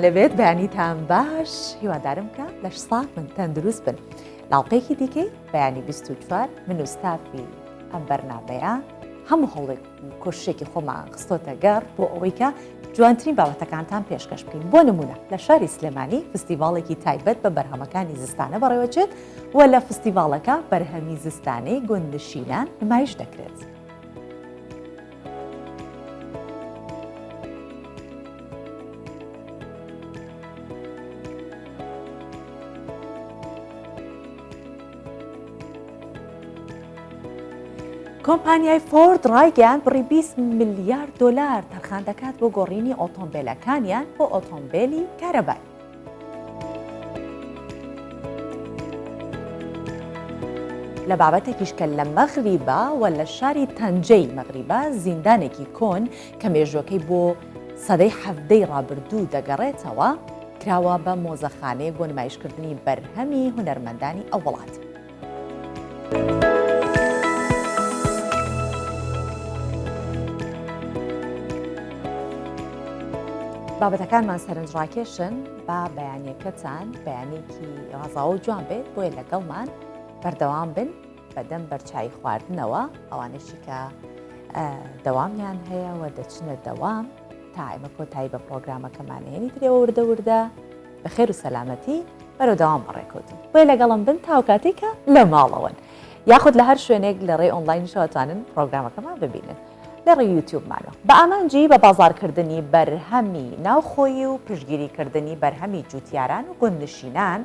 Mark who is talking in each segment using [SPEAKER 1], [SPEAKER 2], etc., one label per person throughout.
[SPEAKER 1] لەبێت بەیانیتان باش هیوادارم کە لەش ساغ بن تەندروست بن لاڵقەیەکی دیکەی بەیانی 24 من و ستافی ئەم بەرنامەیە هەموو هەوڵێک کۆششێکی خۆمان خستۆتە گەڕ بۆ ئەوەی کە جوانترین بابەتەکانتان پێشکەش بکەین بۆ نمونە لە شاری سلێمانی فستیڤاڵێکی تایبەت بە بەرهەمەکانی زستانە بەڕێوەچێت و لە فستیڤاڵەکە بەرهەمی زستانەی گوندنشینان نمایش دەکرێت. کۆمپانیای فۆرد ڕایگەیاند بڕی 20 ملیار دۆلار تەرخان دەکات بۆ گۆڕینی ئۆتۆمبیلەکانیان بۆ ئۆتۆمبیلی کارەبای. لە بابەتێکیش کە لە مەغریبە و لە شاری تەنجەی مەغریبە زیندانێکی کۆن کە مێژوەکەی بۆ سەدەی حەڤدەی ڕابردوو دەگەڕێتەوە کراوە بە مۆزەخانەیەک بۆ نمایشکردنی بەرهەمی هونەرمەندانی ئەو وڵاتە. بابەتەکانمان سەرنجڕاکێشن با بەیانیەکەتان بەیانێکی ڕازاوە و جوان بێت بۆیە لەگەڵمان بەردەوام بن بەدەم بەرچایی خواردنەوە ئەوانەشی کە دەوامیان هەیە و دەچنە دەوام تا ئێمە کۆتایی بە پرۆگرامەکەمانەیەنی درێوە وردە وردە بە خێر و سەلامەتی بەرەو دەوام بەڕێکەوتن بۆیە لەگەڵم بن تا ئەو کاتەی کە لە ماڵەوەن یاخود لە هەر شوێنێک لە ڕێی ئۆنلاینیشەوە توانن پرۆگرامەکەمان ببینن لە ڕێی یوتیوبمانەوە بە ئامانجی بە بازاڕکردنی بەرهەمی ناوخۆیی و پشتگیریکردنی بەرهەمی جوتیاران و گوندنشینان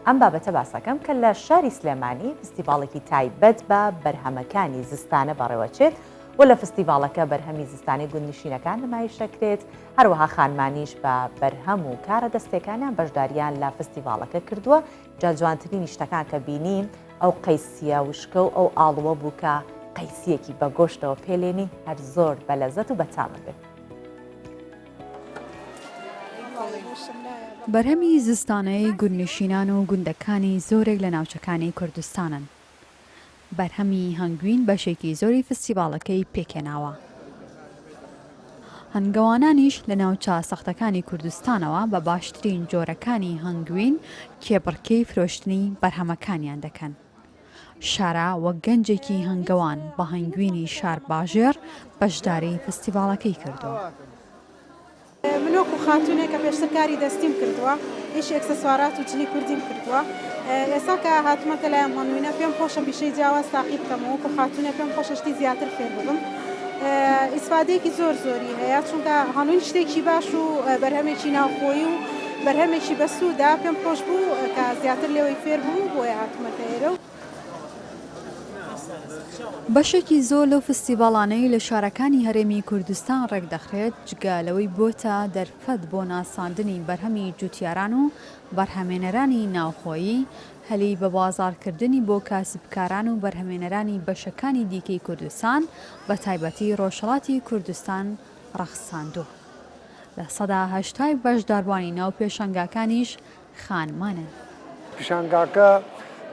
[SPEAKER 1] ئەم بابەتە باسەکەم کە لە شاری سلێمانی فستیڤاڵێکی تایبەت بە بەرهەمەکانی زستانە بەڕێوەچێت و لە فستیڤاڵەکە بەرهەمی زستانەی گوندنشینەکان نمایش دەکرێت، هەروەها خانمانیش بە بەرهەم و کارە دەستیەکانیان بەشداریان لە فستیڤاڵەکە کردووە، جا جوانترینی شتەکان کە بینیم ئەو قەیسیە وشکە و ئەو ئاڵوە بوو کە قەیسیەکی بە گۆشتەوە پێلێنی هەر زۆر بەلەزەت و بەتامە بێت.
[SPEAKER 2] بەرهەمی زستانەی گوندنشینان و گوندەکانی زۆرێک لە ناوچەکانی کوردستانن. بەرهەمی هەنگوین بەشێکی زۆری فستیڤاڵەکەی پێکهێناوە. هەنگەوانانیش لە ناوچە سەختەکانی کوردستانەوە بە باشترین جۆرەکانی هەنگوین کێبڕکێی فرۆشتنی بەرهەمەکانیان دەکەن. شارا وەک گەنجێکی هەنگەوان بە هەنگوینی شارباژێڕ بەشداری فستیڤاڵەکەی کردووە.
[SPEAKER 3] من وەکو خاتوونێک کە پێشتر کاری دەستیم کردووە، ئیشی ئێکسسوارات و جلی کوردیم کردووە، ئێستا کە هاتوومەتە لای ئەم هەنگوینە پێم خۆشە پیشەی جیاواز تاقی بکەمەوە، وەکو خاتوونێک پێم خۆشە شتی زیاتر فێر ببم. ئیسفادەیەکی زۆر زۆری هەیە، چونکە هەنگوین شتێکی باش و بەرهەمێکی ناوخۆیی و بەرهەمێکی بەسوودە، پێم خۆش بوو کە زیاتر لێوەی فێر بم و بۆیە هاتوومەتە ئێرە و.
[SPEAKER 2] بەشێکی زۆر لەو فستیڤاڵانەی لە شارەکانی هەرێمی کوردستان ڕێکدەخرێت، جگە لەوەی بۆتە دەرفەت بۆ ناساندنی بەرهەمی جوتیاران و بەرهەمێنەرانی ناوخۆیی، هەلی بەبازاڕکردنی بۆ کاسبکاران و بەرهەمێنەرانی بەشەکانی دیکەی کوردستان بەتایبەتی ڕۆژهەڵاتی کوردستان ڕەخساندووە. 80% بەشداربووانی ناو پێشانگاکانیش خانمانن.
[SPEAKER 4] پیشانگاکە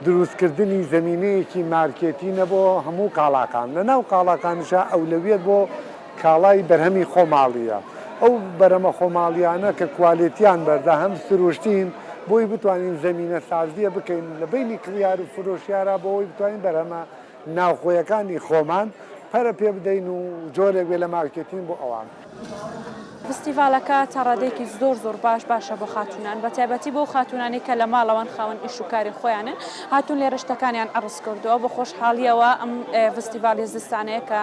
[SPEAKER 4] دروستکردنی زەمینەیەکی مارکێتینە بۆ هەموو کاڵاکان، لەناو کاڵاکانیشا ئەولەویەت بۆ کاڵای بەرهەمی خۆماڵییە، ئەو بەرهەمە خۆماڵییانە کە کوالێتیان بەرزە هەم سروشتین، بۆی بتوانین زەمینەسازییە بکەین لە بەینی کڕیار و فرۆشیارا بۆ ئەوەی بتوانین بەرهەمە ناوخۆیەکانی خۆمان پەرە پێ بدەین و جۆرێک بێ لە مارکێتین بۆ ئەوان.
[SPEAKER 5] فستیڤالەکە تا ڕادەیەکی زۆر زۆر باش باشە بۆ خاتوونان بە تایبەتی بۆ خاتوونانی کە لە ماڵەوەن خاوەن ئیش و کاری خۆیانن هاتوون لێرە شتەکانیان عەڕز کردووە بە خۆشحاڵیەوە ئەم فستیڤالی زستانەیە کە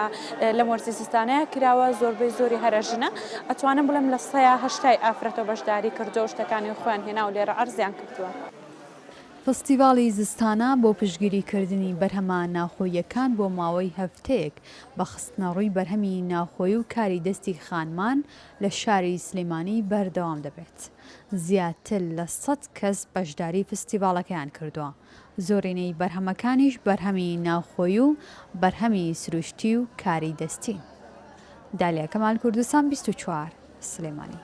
[SPEAKER 5] لەم وەرزی زستانەیە کراوە زۆربەی زۆری هەرە ژنە ئەتوانم بڵێم لە سەیا هەشتای ئافرەتەوە بەشداری کردووە و شتەکانی خۆیان هێنا و لێرە عەرزیان کردووە.
[SPEAKER 2] فستیڤاڵی زستانە بۆ پشتگیریکردنی بەرهەمە ناوخۆییەکان بۆ ماوەی هەفتەیەک بە خستنەڕووی بەرهەمی ناوخۆیی و کاری دەستی خانمان لە شاری سلێمانی بەردەوام دەبێت. زیاتر لە سەد کەس بەشداری فستیڤاڵەکەیان کردووە، زۆرینەی بەرهەمەکانیش بەرهەمی ناوخۆیی و بەرهەمی سروشتی و کاری دەستین. دالیا کەمال کوردستان 24، سلێمانی.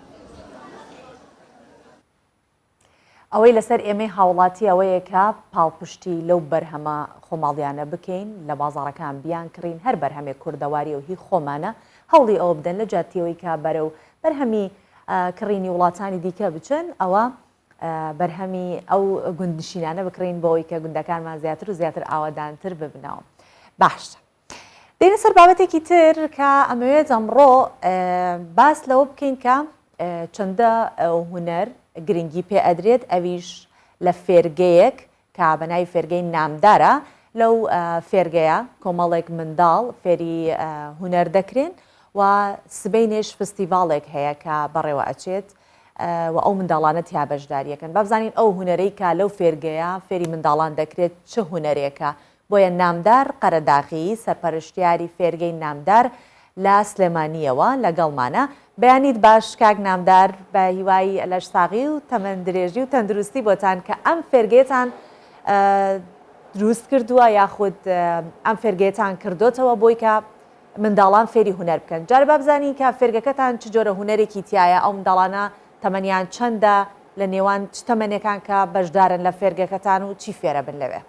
[SPEAKER 1] ئەوەی لەسەر ئێمەی هاوڵاتی ئەوەیە کە پاڵپشتی لەو بەرهەمە خۆماڵیانە بکەین لە بازاڕەکان بیانکڕین هەر بەرهەمێک کوردەواری و هی خۆمانە هەوڵی ئەوە بدەن لە جیاتی ئەوەی کە بەرەو بەرهەمی. کڕینی وڵاتانی دیکە بچن ئەوە بەرهەمی ئەو گوندنشینانە بکڕین بۆ ئەوەی کە گوندەکانمان زیاتر و زیاتر ئاوەدانتر ببنەوە. باشە دێنە سەر بابەتێکی تر کە ئەمەوێت ئەمڕۆ باس لەوە بکەین کە چەندە هونەر گرنگی پێ ئەدرێت ئەویش لە فێرگەیەک کە بە ناوی فێرگەی نامدارە، لەو فێرگەیە کۆمەڵێک منداڵ فێری هونەر دەکرێن و سبەینێش فستیڤاڵێک هەیە کە بەڕێوە ئەچێت و ئەو منداڵانە تیا بەشداریەکەن. با بزانین ئەو هونەرەی کە لەو فێرگەیە فێری منداڵان دەکرێت چ هونەرێکە؟ بۆیە نامدار قەرەداغی، سەرپەرشتیاری فێرگەی نامدار لە سلێمانییەوە لەگەڵمانە. بەیانیت باش کاک نامدار، بە هیوای لەشساغی و تەمەن درێژی و تەندروستی بۆتان کە ئەم فێرگەیەتان دروست کردووە یاخود ئەم فێرگەیەتان کردۆتەوە بۆی کە منداڵان فێری هونەر بکەن. جارێ با بزانین کە فێرگەکەتان چ جۆرە هونەرێکی تیایە، ئەو منداڵانە تەمەنیان چەندە، لە نێوان چ تەمەنێکان کە بەشدارن لە فێرگەکەتان و چی فێرەبن لەوێ؟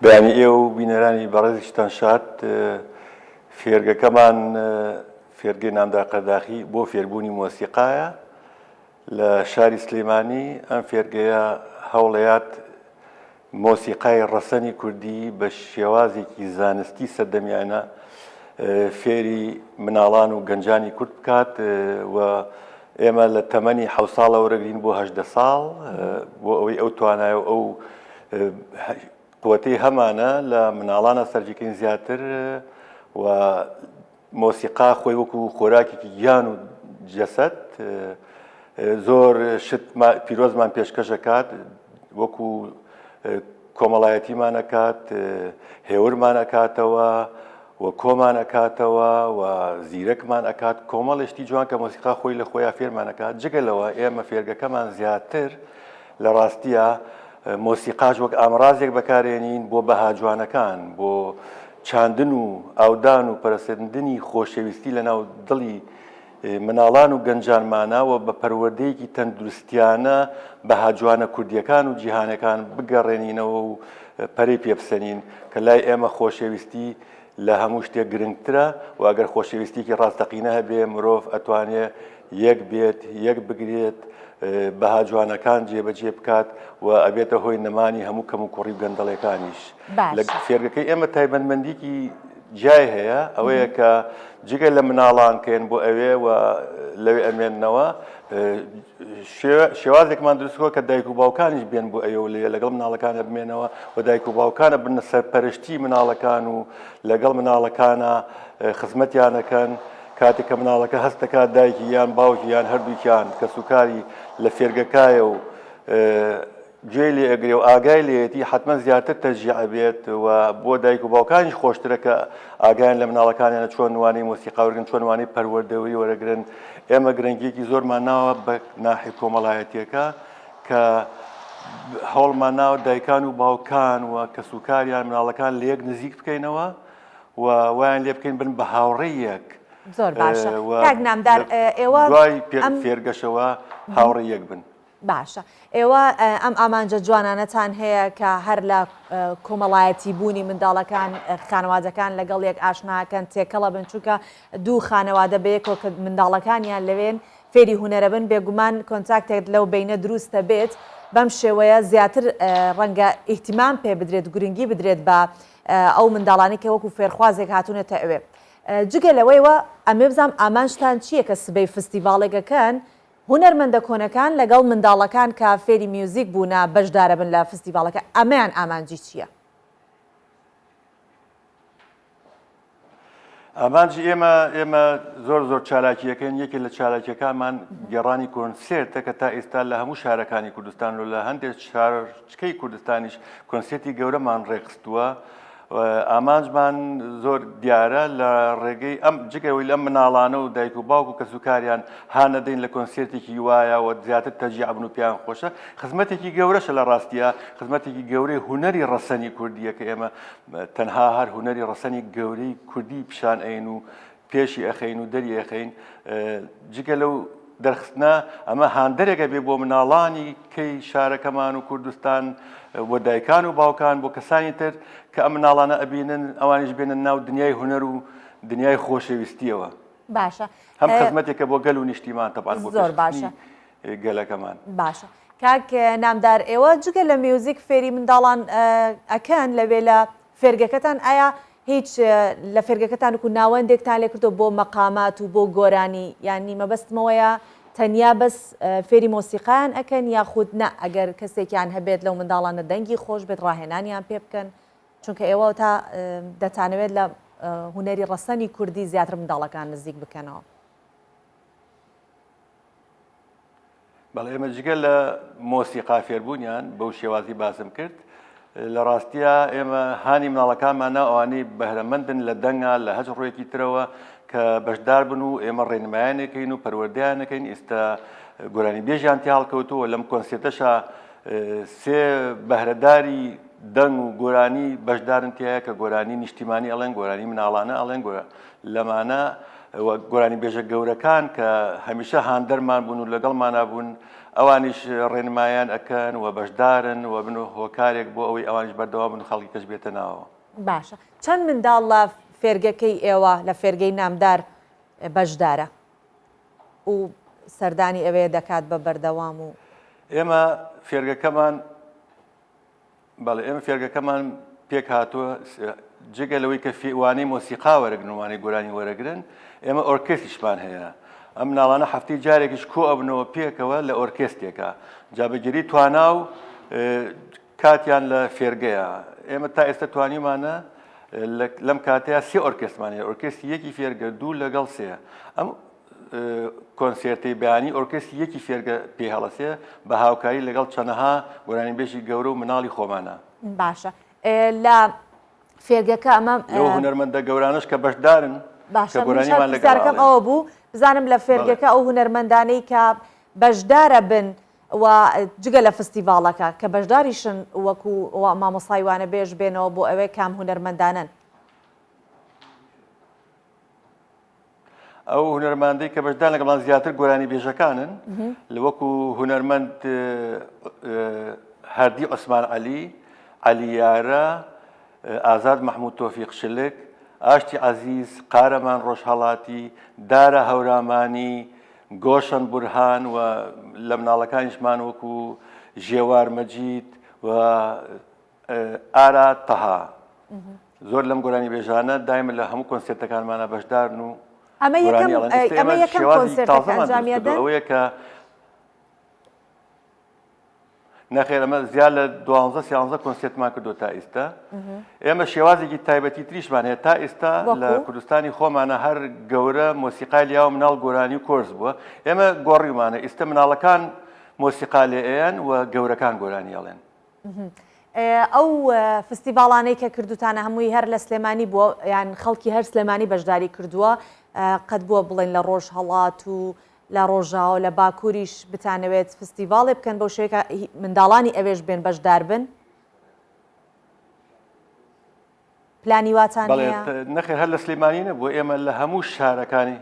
[SPEAKER 6] بەیانی ئێوە و بینەرانی بەڕێزیشتان شاد. فێرگەکەمان فێرگەی نامدار قەرداخی بۆ فێربوونی مۆسیقایە لە شاری سلێمانی. ئەم فێرگەیە هەوڵەیات مۆسیقای ڕەسەنی کوردی بە شێوازێکی زانستی سەردەمیانە فێری مناڵان و گەنجانی کورد بکات و ئێمە لە تەمەنی حەوت ساڵە وەرەگرین بۆ 18 ساڵ بۆ ئەوەی ئەو توانای و ئەو قوتەی هەمانە لە مناڵانە سەرجیکەین زیاتر و مۆسیقا خۆی وەکو خۆراکێکی گیان و جەسەد زۆر شت پیرۆزمان پێشکەش ئەکات وەکو کۆمەڵایەتیمان ئەکات هێورمان ئەکاتەوە و کۆمان ئەکاتەوە و زیرەکمان ئەکات کۆمەڵێ شتی جوان کە مۆسیقا خۆی لە خۆیان فێرمان ئەکات جگە لەوە ئێمە فێرگەکەمان زیاتر لە ڕاستیە مۆسیقاش وەک ئامرازێک بەکارێنین بۆ بەها جوانەکان بۆ چاندن و ئاودان و پەرەسەندنی خۆشەویستی لەناو دڵی مناڵان و گەنجانمانا و بە پەروەردەیەکی تەندروستیانە بەها جوانە کوردیەکان و جیهانەکان بگەڕێنینەوە و پەرەی پێ بسەنین کە لای ئێمە خۆشەویستی لە هەموو شتێک گرنگترە و ئەگەر خۆشەویستیکی ڕاستەقینە هەبێ مرۆڤ ئەتوانێ یەک بێت یەک بگرێت بەها جوانەکان جێبەجێ بکات و ئەبێتە هۆی نەمانی هەموو کەموکوڕی و گەندەڵیەکانیش. لە فێرگەکەی ئێمە تایبەتمەندیکی جیای هەیە ئەوەیە کە جگە لە مناڵان کەین بۆ ئەوێ و لەوێ ئەمێننەوە شێوازێکمان دروستکەوە کە دایک و باوکانیش بێن بۆ ئەوێ و لەوێ لەگەڵ مناڵەکانە بمێنەوە و دایک و باوکانە بنە سەرپەرشتی مناڵەکان و لەگەڵ مناڵەکانە خزمەتیانەکەن کاتێک کە مناڵەکە هەست دەکات دایکی یان باوکی یان هەردووکیان کەسوکاری لە فێرگەکایە و گوێی لێ ئەگرێ و ئاگای لێیەتی حەتمەن زیاتر تەشجیع ئەبێت و بۆ دایک و باوکانیش خۆشترە کە ئاگایان لە مناڵەکانیانە چۆن وانەی مۆسیقا وەرگرن چۆن وانەی پەروەردەوری وەرەگرن ئێمە گرنگیەکی زۆرمان ناوە بە ناحی کۆمەڵایەتیەکە کە هەوڵمان ناوە دایکان و باوکان و کەسوکاریان مناڵەکان لە یەک نزیک بکەینەوە و وایان لێ بکەین بن بە هاوڕێی یەک
[SPEAKER 1] زۆر باشە کاک نامدار ئێوە
[SPEAKER 6] دوای فێرگەشەوە هاوڕێی یەک بن.
[SPEAKER 1] باشە ئێوە ئەم ئامانجە جوانانەتان هەیە کە هەر لە کۆمەڵایەتی بوونی منداڵەکان خانەوادەکان لەگەڵ یەک ئاشناکەن تێکەڵە بن چونکە دوو خانەوادە بەیەکەوە کە منداڵەکانیان لەوێن فێری هونەرە بن بێگومان contact ێک لەو بەینە دروستە بێت بەم شێوەیە زیاتر ڕەنگە ئیهتیمام پێ بدرێت گرنگی بدرێت بە ئەو منداڵانی کە وەکو فێرخوازێک هاتوونەتە ئەوێ جگە لەوەیوە ئەمێ بزانم ئامانجتان چییە کە سبەی فستیڤاڵێکەکەن هونەرمەندە کۆنەکان لەگەڵ منداڵەکان کە فێری میوزیک بوونە بەشدارەبن لە فستیڤاڵەکە ئەمەیان ئامانجی چییە؟
[SPEAKER 6] ئامانجی ئێمە ئێمە زۆر زۆر چالاکیەکەین یەکێ لە چالاکیەکانمان گێڕانی کۆنسێرتە کە تا ئێستا لە هەموو شارەکانی کوردستان و لە هەندێک شارچکەی کوردستانیش کۆنسێرتی گەورەمان ڕێکخستووە ئامانجمان زۆر دیارە لە ڕێگەی ئەم جگەوەی لەم مناڵانە و دایک و باوک و کەسوکاریان هانەدەین لە کۆنسێرتێکی وایە و زیاتر تەجیع بن و پێیان خۆشە خزمەتێکی گەورەشە لە ڕاستیە خزمەتێکی گەورەی هونەری ڕەسەنی کوردیە کە ئێمە تەنها هەر هونەری ڕەسەنی گەورەی کوردی پیشان ئەین و پێشی ئەخەین و دەری ئەخەین جگە لەو دەرخستنە ئەمە هاندەرێکە بێ بۆ مناڵانی کەی شارەکەمان و کوردستان بۆ دایکان و باوکان بۆ کەسانی تر کە ئەم مناڵانە ئەبینن ئەوانیش بێنن ناو دنیای هونەر و دنیای خۆشەویستیەوە.
[SPEAKER 1] باشە
[SPEAKER 6] هەم خزمەتێکە بۆ گەل و نیشتیمان تەبعەن بۆ
[SPEAKER 1] زۆر باشە
[SPEAKER 6] پێشخستنی گەلەکەمان.
[SPEAKER 1] باشە کاک نامدار ئێوە جگە لە میوزیک فێری منداڵان ئەکەن لەوێ لە فێرگەکەتان ئایا هیچ لە فێرگەکەتان وکو ناوەندێکتان لێ کردو بۆ مەقامات و بۆ گۆرانی یانی مەبەستمەوەیە تەنیا بەس فێری مۆسیقایان ئەکەن یاخود نا ئەگەر کەسێکیان هەبێت لەو منداڵانە دەنگی خۆش بێت ڕاهێنانیان پێ بکەن چونکە ئێوە تا دەتانەوێت لە هونەری ڕەسەنی کوردی زیاتر منداڵەکان نزیک بکەنەوە.
[SPEAKER 6] بەڵێ ئێمە جگە لە مۆسیقا فێربوونیان بەو شێوازی باسم کرد لە ڕاستیا ئێمە هانی مناڵەکانمان نا ئەوانەی بەهرەمەندن لە دەنگا لە هەچ ڕوویەکی ترەوە کە بەشدار بن و ئێمە ڕێنمایانەکەین و پەروەردەیانەکەین ئێستا گۆرانی بێژیان تیا هەڵکەوتووە لەم کۆنسێرتەشا سێ بەهرەداری دەنگ و گۆرانی بەشدارن تایە کە گۆرانی نیشتیمانی ئەڵێن گۆرانی مناڵانە ئەڵێن لەمانە گۆرانی بێژە گەورەکان کە هەمیشە هاندەرمان بوون و لەگەڵمانە بوون ئەوانیش ڕێنمایان ئەکەن و بەشدارن و بن و هۆکارێک بۆ ئەوەی ئەوانیش بەردەوام بن خەڵکی کەش بێتە ناوەوە.
[SPEAKER 1] باشە چەند منداڵ لە فێرگەکەی ئێوە لە فێرگەی نامدار بەشدارە و سەردانی ئەوێ دەکات بە بەردەوام و.
[SPEAKER 6] ئێمە فێرگەکەمان بەڵێ ئێمە فێرگەکەمان پێکهاتووە جگە لەوەی کە وانەی مۆسیقا وەرەگرن وانەی گۆرانی وەرەگرن ئێمە ئۆرکێستیشمان هەیە ئەم مناڵانە هەفتەی جارێکیش کۆ ئەبنەوە پێکەوە لە ئۆرکێستێکە جابەگیری توانا و کاتیان لە فێرگەیە ئێمە تا ئێستا توانیمانە لەم کاتەیە سێ ئۆرکێستمان هەیە ئۆرکێستی یەکی فێرگە دوو لەگەڵ سێ ئەم کۆنسێرتەی بەیانی ئۆرکێستی یەکی فێرگە پێی هەڵەسێ بە هاوکاری لەگەڵ چەنەها گۆرانیبێژی گەورە و مناڵی خۆمانە.
[SPEAKER 1] باشە لە فێرگەکە ئەمە
[SPEAKER 6] لەو هونەرمەندە گەورانەش کە بەشدارن
[SPEAKER 1] باشە منیش هەر پرسیارەکەم ئەوە بوو بزانم لە فێرگەکە ئەو هونەرمەندانەی کە بەشدارە بن و جگە لە فستیڤاڵەکە کە بەشداریشن وەکو مامۆستای وانەبێژ بێنەوە بۆ ئەوێ کام هونەرمەندانەن؟
[SPEAKER 6] ئەو هونەرمەندەی کە بەشدار لەگەڵمان زیاتر گۆرانی بێژەکانن لە وەکو هونەرمەند هەردی عوسمان عەلی عەلی یارە ئازاد مەحمود تۆفیق شلک ئاشتی عەزیز قارەمان ڕۆژهەڵاتی دارا هەورامانی گۆشەن بورهان و لە مناڵەکانیشمان وەکو ژێوار مەجید و ئارا تەها زۆر لەم گۆرانی بێژانە دایمە لە هەموو کۆنسێرتەکانمانە بەشدارن و
[SPEAKER 1] ئەمە یەکەم ئەمە یەکەم کۆنسێرتەکە ئەنجامیان
[SPEAKER 6] ئەوەیە کە نەخێر ئەمە زیاد لە دوانزە سیانزە کۆنسێرتمان کردو تا ئێستا ئێمە شێوازێکی تایبەتی تریشمان هەیە تا ئێستا لە کوردستانی خۆمانە هەر گەورە مۆسیقای لیاوە مناڵ گۆرانی و کۆرس بووە ئێمە گۆڕیمانە ئێستا مناڵەکان مۆسیقا لێ ئەیەن و گەورەکان گۆرانی ئەڵێن.
[SPEAKER 1] ئەو فستیڤاڵانەی کە کردوتانە هەمووی هەر لە سلێمانی بووە یان خەڵکی هەر سلێمانی بەشداری کردووە قەت بووە بڵێن لە ڕۆژهەڵات و لە ڕۆژاوە لە باکووریش بتانەوێت فستیڤاڵێ بکەن بەو شێوەیە کە منداڵانی ئەوێش بێن بەشدار بن؟ پلانی واتان
[SPEAKER 6] بەڵێ
[SPEAKER 1] هەیە؟
[SPEAKER 6] نەخێر هەر لە سلێمانی نەبووە ئێمە لە هەموو شارەکانی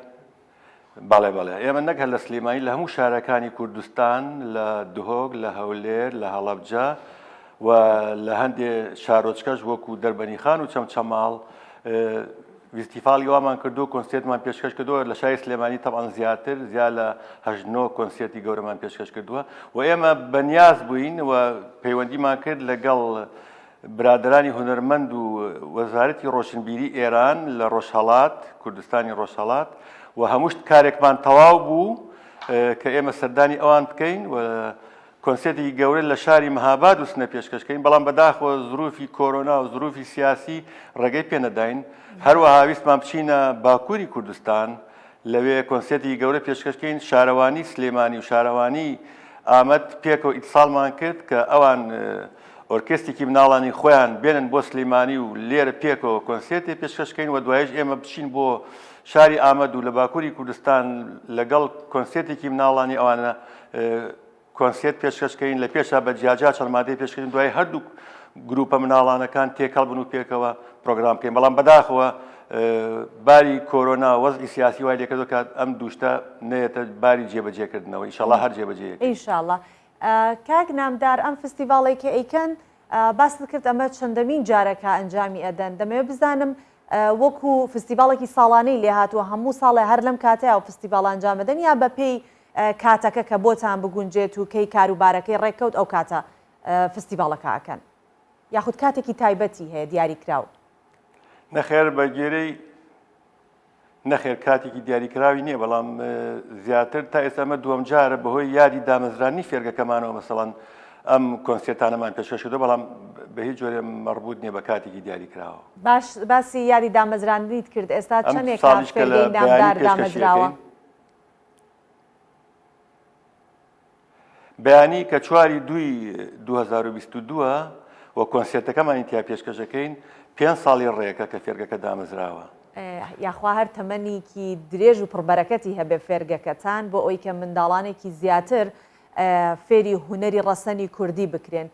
[SPEAKER 6] بەڵێ بەڵێ ئێمە نەک هەر لە سلێمانی لە هەموو شارەکانی کوردستان لە دهۆک لە هەولێر لە هەڵەبجە و لە هەندێ شارۆچکەش وەکو دەربەنیخان و چەمچەماڵ فیستیڤاڵی وامان کردو کۆنسێرتمان پێشکەش کردووە لە شاری سلێمانی تەبعەن زیاتر زیاد لە هەشت نۆ کۆنسێرتی گەورەمان پێشکەش کردووە و ئێمە بەنیاز بووین و پەیوەندیمان کرد لەگەڵ برادەرانی هونەرمەند و وەزارەتی ڕۆشنبیری ئێران لە ڕۆژهەڵات، کوردستانی ڕۆژهەڵات، و هەموو کارێکمان تەواو بوو کە ئێمە سەردانی ئەوان بکەین و کۆنسێرتێکی گەورە لە شاری مهاباد و سنە پێشکەش کەین، بەڵام بەداخەوە زروفی کۆرۆنا و زروفی سیاسی ڕێگەی پێ نەداین. هەروەها ویستمان بچینە باکووری کوردستان، لەوێ کۆنسێرتێکی گەورە پێشکەش کەین، شارەوانی سلێمانی و شارەوانی ئامەد پێکەوە ئیتساڵمان کرد کە ئەوان ئۆرکێستێکی مناڵانی خۆیان بێنن بۆ سلیمانی و لێرە پێکەوە کۆنسێرتێ پێشکەش کەین و دوایش ئێمە بچین بۆ شاری ئامەد و لە باکووری کوردستان لەگەڵ کۆنسێرتێکی مناڵانی ئەوانە کۆنسێرت پێشکەش کەین لە پێشا بە جیاجیا چەند مادەی پێشکەین دوای هەردوو گروپە مناڵانەکان تێکەڵ بن و پێکەوە پرۆگرام بکەین بەڵام بەداخەوە باری کۆرۆنا وەزعی سیاسی وای لێکردووە کە ئەم دووشتە نەیەتە باری جێبەجێکردنەوە ئیشەڵا هەر جێبەجێ
[SPEAKER 1] ئیشاڵا کاک نامدار ئەم فستیڤاڵەی کە ئەیکەن باست کرد ئەمە چەندەمین جارە کە ئەنجامی ئەدەن دەمەوێت بزانم. وەکو فستیڤاڵێکی ساڵانەی لێهاتووە هەموو ساڵێ هەر لەم کاتەیا ئەو فستیڤاڵە ئەنجام ئەدەن یا بەپێی کاتەکە کە بۆتان بگونجێت و کەی کاروبارەکەی ڕێککەوت ئەو کاتە فستیڤاڵەکە ئەکەن یاخود کاتێکی تایبەتی هەیە دیاریکراو؟
[SPEAKER 6] نەخێر بەگوێرەی نەخێر کاتێکی دیاریکراوی نییە بەڵام زیاتر تا ئێستا ئەمە دووەم جارە بەهۆی یادی دامەزرانی فێرگەکەمانەوە مەسەڵەن ئەم کۆنسێرتانەمان پێشکەش کردو بەڵام بە هیچ جۆرێ مەڕبوت نییە بە کاتێکی دیاریکراوە.
[SPEAKER 1] باش باسی یادی دامەزراندنیت کرد ئێستا
[SPEAKER 6] ئەم
[SPEAKER 1] چەندێکە
[SPEAKER 6] ساڵیش کە لە
[SPEAKER 1] فێرگەی
[SPEAKER 6] بەیانی
[SPEAKER 1] نامدار
[SPEAKER 6] پێشکەشی
[SPEAKER 1] دامەزراوە؟
[SPEAKER 6] ئەکەین. بەیانی کە چواری دووی 2022 ە و کۆنسێرتەکەمانی تیا پێشکەش ئەکەین، پێنج ساڵی ڕێکە کە فێرگەکە دامەزراوە.
[SPEAKER 1] یاخوا هەر تەمەنیکی درێژ و پڕبەرەکەتی هەبێ فێرگەکەتان بۆ ئەوی کە منداڵانێکی زیاتر فێری هونەری ڕەسەنی کوردی بکرێن.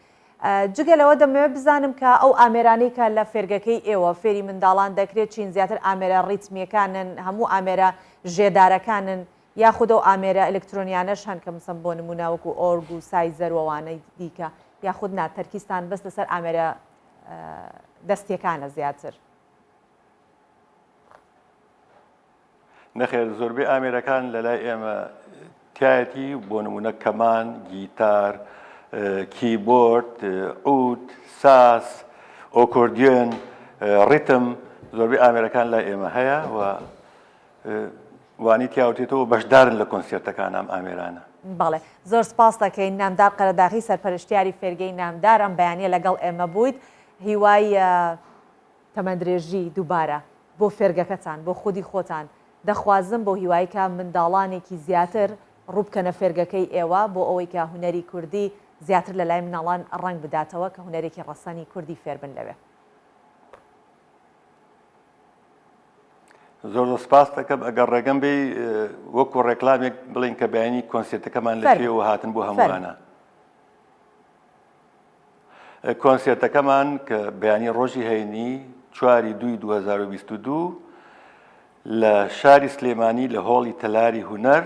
[SPEAKER 1] جگە لەوە دەمەوێت بزانم کە ئەو ئامێرانەی کە لە فێرگەکەی ئێوە فێری منداڵان دەکرێت چین زیاتر ئامێرە ڕیتمیەکانن هەموو ئامێرە ژێدارەکانن یاخود ئەو ئامێرە ئەلکترۆنیانەش هەن کە مسەن بۆ نموونە وەکو ئۆرگ و سایزەر و ئەوانەی دیکە یاخود نا تەرکیزتان بەس لەسەر ئامێرە دەستیەکانە زیاتر؟
[SPEAKER 6] نەخێر زۆربەی ئامێرەکان لەلای ئێمە تایەتی بۆ نمونە کەمان، گیتار، کیبۆرد، عود، ساز، ئۆکۆردیۆن، ڕیتم زۆربەی ئامێرەکان لای ئێمە هەیە و وانی تیاوتێتەوە بەشدارن لە کۆنسێرتەکان ئەم ئامێرانە.
[SPEAKER 1] بەڵێ زۆر سپاست دەکەین نامدار قەرەداغی سەرپەرشتیاری فێرگەی نامدار ئەم بەیانیە لەگەڵ ئێمە بوویت هیوای تەمەندرێژی دووبارە بۆ فێرگەکەتان بۆ خودی خۆتان دەخوازم بەو هیوای کە منداڵانێکی زیاتر ڕووبکەنە فێرگەکەی ئێوە بۆ ئەوەی کە هونەری کوردی زیاتر لەلای مناڵان ڕەنگ بداتەوە کە هونەرێکی ڕەسەنی کوردی فێربن لەوێ.
[SPEAKER 6] زۆر زۆر سپاست دەکەم ئەگەر ڕێگەم بێی وەکو ڕێکلامێک بڵێین کە بەیانی کۆنسێرتەکەمان لە
[SPEAKER 1] فەرموو
[SPEAKER 6] کوێوە هاتن بۆ
[SPEAKER 1] فەرموو.
[SPEAKER 6] هەمووانە. کۆنسێرتەکەمان کە بەیانی ڕۆژی هەینی چواری دووی 2022 لە شاری سلێمانی لە هۆڵی تەلاری هونەر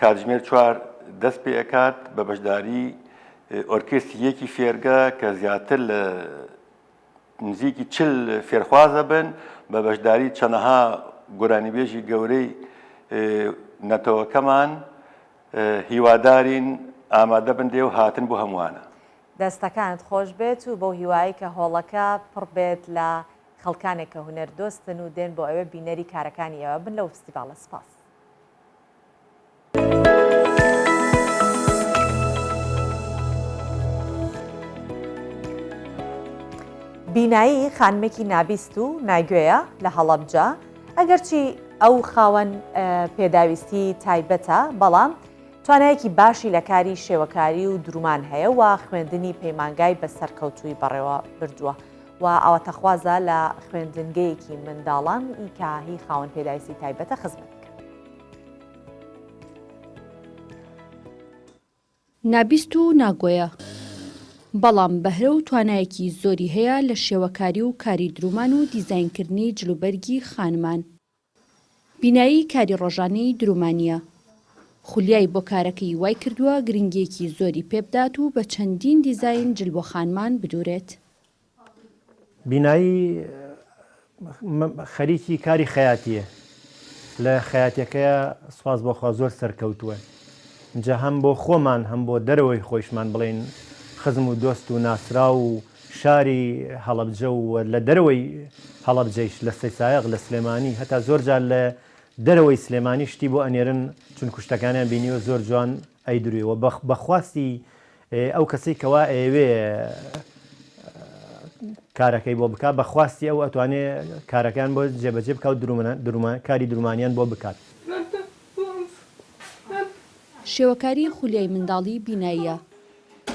[SPEAKER 6] کاتژمێر چوار دەست پێ ئەکات بە بەشداری ئۆرکێستی یەکی فێرگە کە زیاتر لە نزیکی 40 فێرخوازە بن بە بەشداری چەنەها گۆرانیبێژی گەورەی نەتەوەکەمان هیوادارین ئامادە بن لێ و هاتن بۆ هەمووانە.
[SPEAKER 1] دەستەکانت خۆش بێت و بەو هیوایەی کە هۆڵەکە پڕ بێت لە خەڵکانێک کە هونەر دۆستن و دێن بۆ ئەوێ بینەری کارەکانی ئێوە بن لەو فستیڤاڵە سپاس. بینایی خانمێکی نابیست و ناگوێیە لە هەڵەبجە، ئەگەرچی ئەو خاوەن پێداویستی تایبەتە، بەڵام توانایەکی باشی لە کاری شێوەکاری و درومان هەیە و خوێندنی پەیمانگای بە سەرکەوتووی بەڕێوە بردووە و ئاواتەخوازە لە خوێندنگەیەکی منداڵان ی کە هی خاوەن پێداویستی تایبەتە خزمەت بکات.
[SPEAKER 2] نابیست و ناگۆیە، بەڵام بەهرە و توانایەکی زۆری هەیە لە شێوەکاری و کاری درومان و دیزاینکردنی جلوبەرگی خانمان. بینایی کاری ڕۆژانەی درومانییە. خولیای بۆ کارەکەی وای کردووە گرنگییەکی زۆری پێبدات و بە چەندین دیزاین جل بۆ خانمان بدورێت.
[SPEAKER 7] بینایی خەریکی کاری خەیاتییە، لە خەیاتیەکەیا سوپاس بۆ خوا زۆر سەرکەوتووە، جا هەم بۆ خۆمان هەم بۆ دەرەوەی خۆیشمان بڵێین خزم و دۆست و ناسراو و شاری هەڵەبجە و لە دەرەوەی هەڵەبجەیش لە سەیسایەق لە سلێمانی هەتا زۆر جار لە دەرەوەی سلێمانی شتی بۆ ئەنێرن چونکو شتەکانیان بینیوە زۆر جوان ئەیدروێ و بە خواستی ئەو کەسەی کەوا ئەیەوێ کارەکەی بۆ بکات بە خواستی ئەو ئەتوانێ کارەکەیان بۆ جێبەجێ بکات و کاری درومانیان بۆ بکات.
[SPEAKER 2] شێوەکاری خولیای منداڵی بیناییە،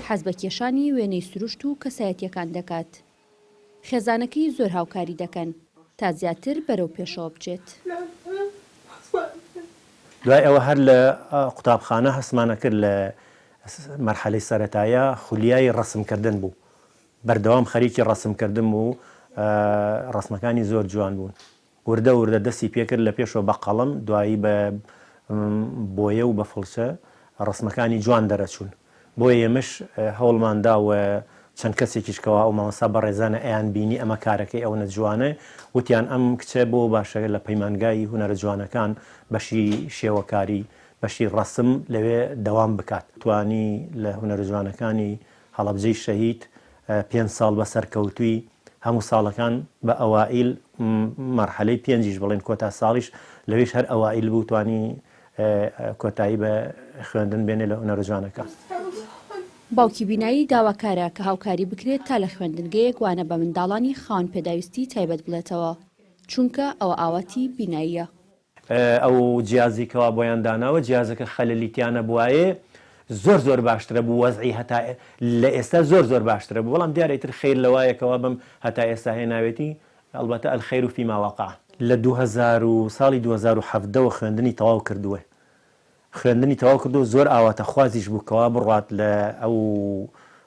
[SPEAKER 2] حەز بە کێشانی وێنەی سروشت و کەسایەتییەکان دەکات. خێزانەکەی زۆر هاوکاری دەکەن تا زیاتر بەرەو پێشەوە بچێت.
[SPEAKER 7] دوای ئەوە هەر لە قوتابخانە هەستمان ئەکرد لە مەرحەلەی سەرەتایە خولیای ڕەسم کردن بوو بەردەوام خەریکی ڕەسم کردن بوو ڕەسمەکانی زۆر جوان بوون وردە وردە دەستی پێکرد لە پێشەوە بە قەڵەم دوایی بە بۆیە و بە فڵچە ڕەسمەکانی جوان دەرەچوون بۆیە ئێمەش هەوڵمان دا و. چەند کەسێکیش کەوا ئەو مامۆستا بەڕێزانە ئەیان بینی ئەمە کارەکەی ئەونە جوانە وتیان ئەم کچە بۆ باشە لە پەیمانگای هونەرە جوانەکان بەشی شێوەکاری بەشی ڕەسم لەوێ دەوام بکات. توانی لە هونەرە جوانەکانی هەڵەبجەی شەهید پێنج ساڵ بە سەرکەوتووی هەموو ساڵەکان بە ئەوائیل مەرحەلەی پێنجیش بڵێن کۆتا ساڵیش لەوێش هەر ئەوائیل بوو توانی کۆتایی بە خوێندن بێنێ لە هونەرە جوانەکان.
[SPEAKER 8] باوکی بینایی داواکارە کە هاوکاری بکرێت تا لە خوێندنگەیەک وانە بە منداڵانی خاوەن پێداویستی تایبەت بڵێتەوە، چونکە ئەوە ئاواتی بیناییە.
[SPEAKER 7] ئەو جیازی کەوا بۆیان داناوە جیازەکە خەلەلی تیا نەبوایێ زۆر زۆر باشترە بوو وەزعی هەتا لە ئێستا زۆر زۆر باشترە بوو بەڵام دیارە ئیتر خەیر لەوایە کەوا بەم هەتا ئێستا هێناوێتی البتە الخیر فیما وقع. لە 2000 و ساڵی 2017 وە خوێندنی تەواو کردووە خوێندنی تەواو کردووە زۆر ئاواتەخوازیش بوو کەوا بڕوات لە ئەو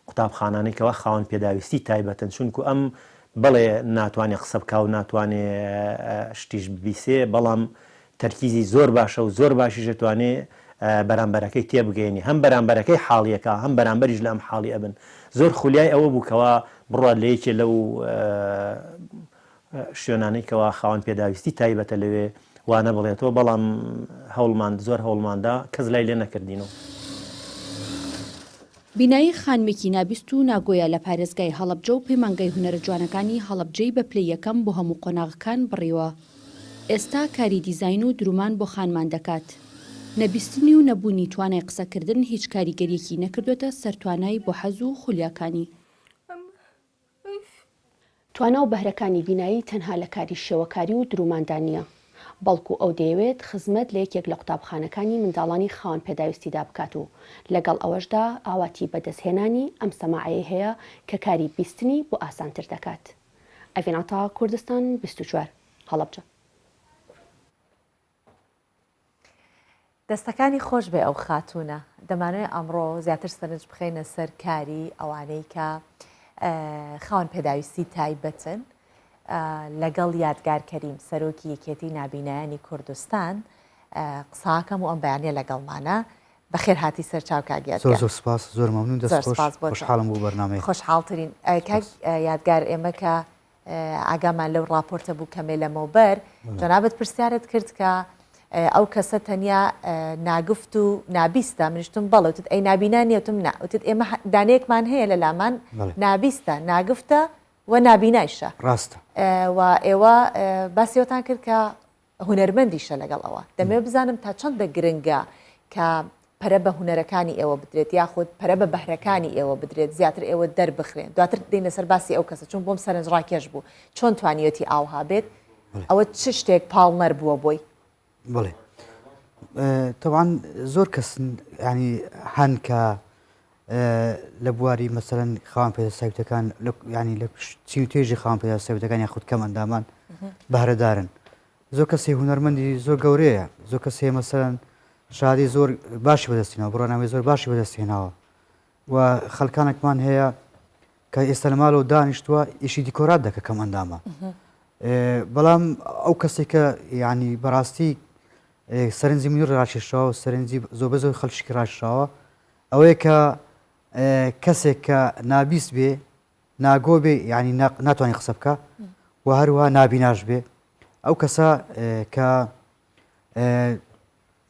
[SPEAKER 7] قوتابخانانەی کەوا خاوەن پێداویستی تایبەتن چونکو ئەم بەڵێ ناتوانێ قسە بکا و ناتوانێ شتیش ببیسێ بەڵام تەرکیزی زۆر باشە و زۆر باشیش ئەتوانێ بەرامبەرەکەی تێبگەیەنی هەم بەرامبەرەکەی حاڵیەکا هەم بەرامبەریش لە ئەم حاڵی ئەبن زۆر خولیای ئەوە بوو کەوا بڕوات لە یەکێ لەو شوێنانەی کەوا خاوەن پێداویستی تایبەتە لەوێ وانە بڵێتەوە بەڵام هەوڵمان زۆر هەوڵماندا کەس لای لێ نەکردینەوە.
[SPEAKER 8] بینایی خانمێکی نابیست و ناگۆیە لە پارێزگای هەڵەبجە و پەیمانگای هونەرە جوانەکانی هەڵەبجەی بە پلەی یەکەم بۆ هەموو قۆناغەکان بڕیوە. ئێستا کاری دیزاین و درومان بۆ خانمان دەکات. نەبیستنی و نەبوونی توانای قسەکردن هیچ کاریگەرییەکی نەکردۆتە سەر توانای بۆ حەز و خولیاکانی. توانا و بەهرەکانی بینایی تەنها لە کاری شێوەکاری و دروماندا نییە، بەڵکو ئەو دەیەوێت خزمەت لە یەکێک لە قوتابخانەکانی منداڵانی خاوەن پێداویستیدا بکات و لەگەڵ ئەوەشدا ئاواتی بەدەستهێنانی ئەم سەماعەیەی هەیە کە کاری بیستنی بۆ ئاسانتر دەکات. ئەڤین عەتا، کوردستان 24، هەڵەبجە.
[SPEAKER 1] دەستەکانی خۆش بێ ئەو خاتوونە. دەمانەوێت ئەمڕۆ زیاتر سەرنج بخەینە سەر کاری ئەوانەی کە خاوەن پێداویستی تایبەتن لەگەڵ یادگار کەریم سەرۆکی یەکێتی نابینایانی کوردستان قساکەم و ئەم بەیانە لەگەڵمانە بەخێر هاتی سەر چاو کاک یادگار.
[SPEAKER 9] زۆر زۆر سپاس زۆر مەمنون دەست خۆش خۆشحاڵم بۆ بەرنامەیە.
[SPEAKER 1] خۆشحاڵترین کاک یادگار ئێمە کە ئاگامان لەو ڕاپۆرتە بوو کەمێ لەمەوبەر جەنابت پرسیارت کرد کە ئەو کەسە تەنیا ناگفت و نابیستە منیشتم بەڵێ وتت ئەی نابینا نییە وتم نا وتت ئێمە دانەیەکمان هەیە لە لامان نابیستە ناگفتە و نابینایشە
[SPEAKER 9] ڕاستە
[SPEAKER 1] و ئێوە باسیەوەتان کرد کە هونەرمەندیشە لەگەڵ ئەوە. دەمەوێت بزانم تا چەندە گرنگە کە پەرە بە هونەرەکانی ئێوە بدرێت یاخود پەرە بە بەهرەکانی ئێوە بدرێت زیاتر ئێوە دەربخرێن دواتر دێینە سەر باسی ئەو کەسە چون بۆم سەرنجڕاکێش بوو چۆن توانیوێتی ئاوها بێت ئەوە چ شتێک پاڵنەر بووە بۆی؟
[SPEAKER 9] بەڵێ تەبعەن زۆر کەس ینی هەن کە لە بواری مەسەرەن خاوەن پێدە سایتەکان ینی لە چین و توێژی خاوەن پێدا سایتەکان یاخود کەم ئەندامان بەهرەدارن زۆر کەسی هونەرمەندی زۆر گەورەیە زۆر کەسێ مەسەرەن شادی زۆر باشی بەدەستینەوە بڕنامەی زۆر باشی بەدەستهێناوە و خەلکانێکمان هەیە کە ئێستا لە ماڵەوە دانیشتووە ئیشی دیکۆرات دەکە کەم ئەندامە بەڵام ئەو کەسێک کە ینی بەڕاستی سەرنجی منی ڕاکێشاوە سەرنجی زۆر بە زۆر خەڵکی ڕاکشاوە ئەوەیە کە کەسێک کە نابیست بێ ناگۆ بێ ینی ناتوانانی قسە بکە و هەروها نابیناش بێ ئەو کەسە کە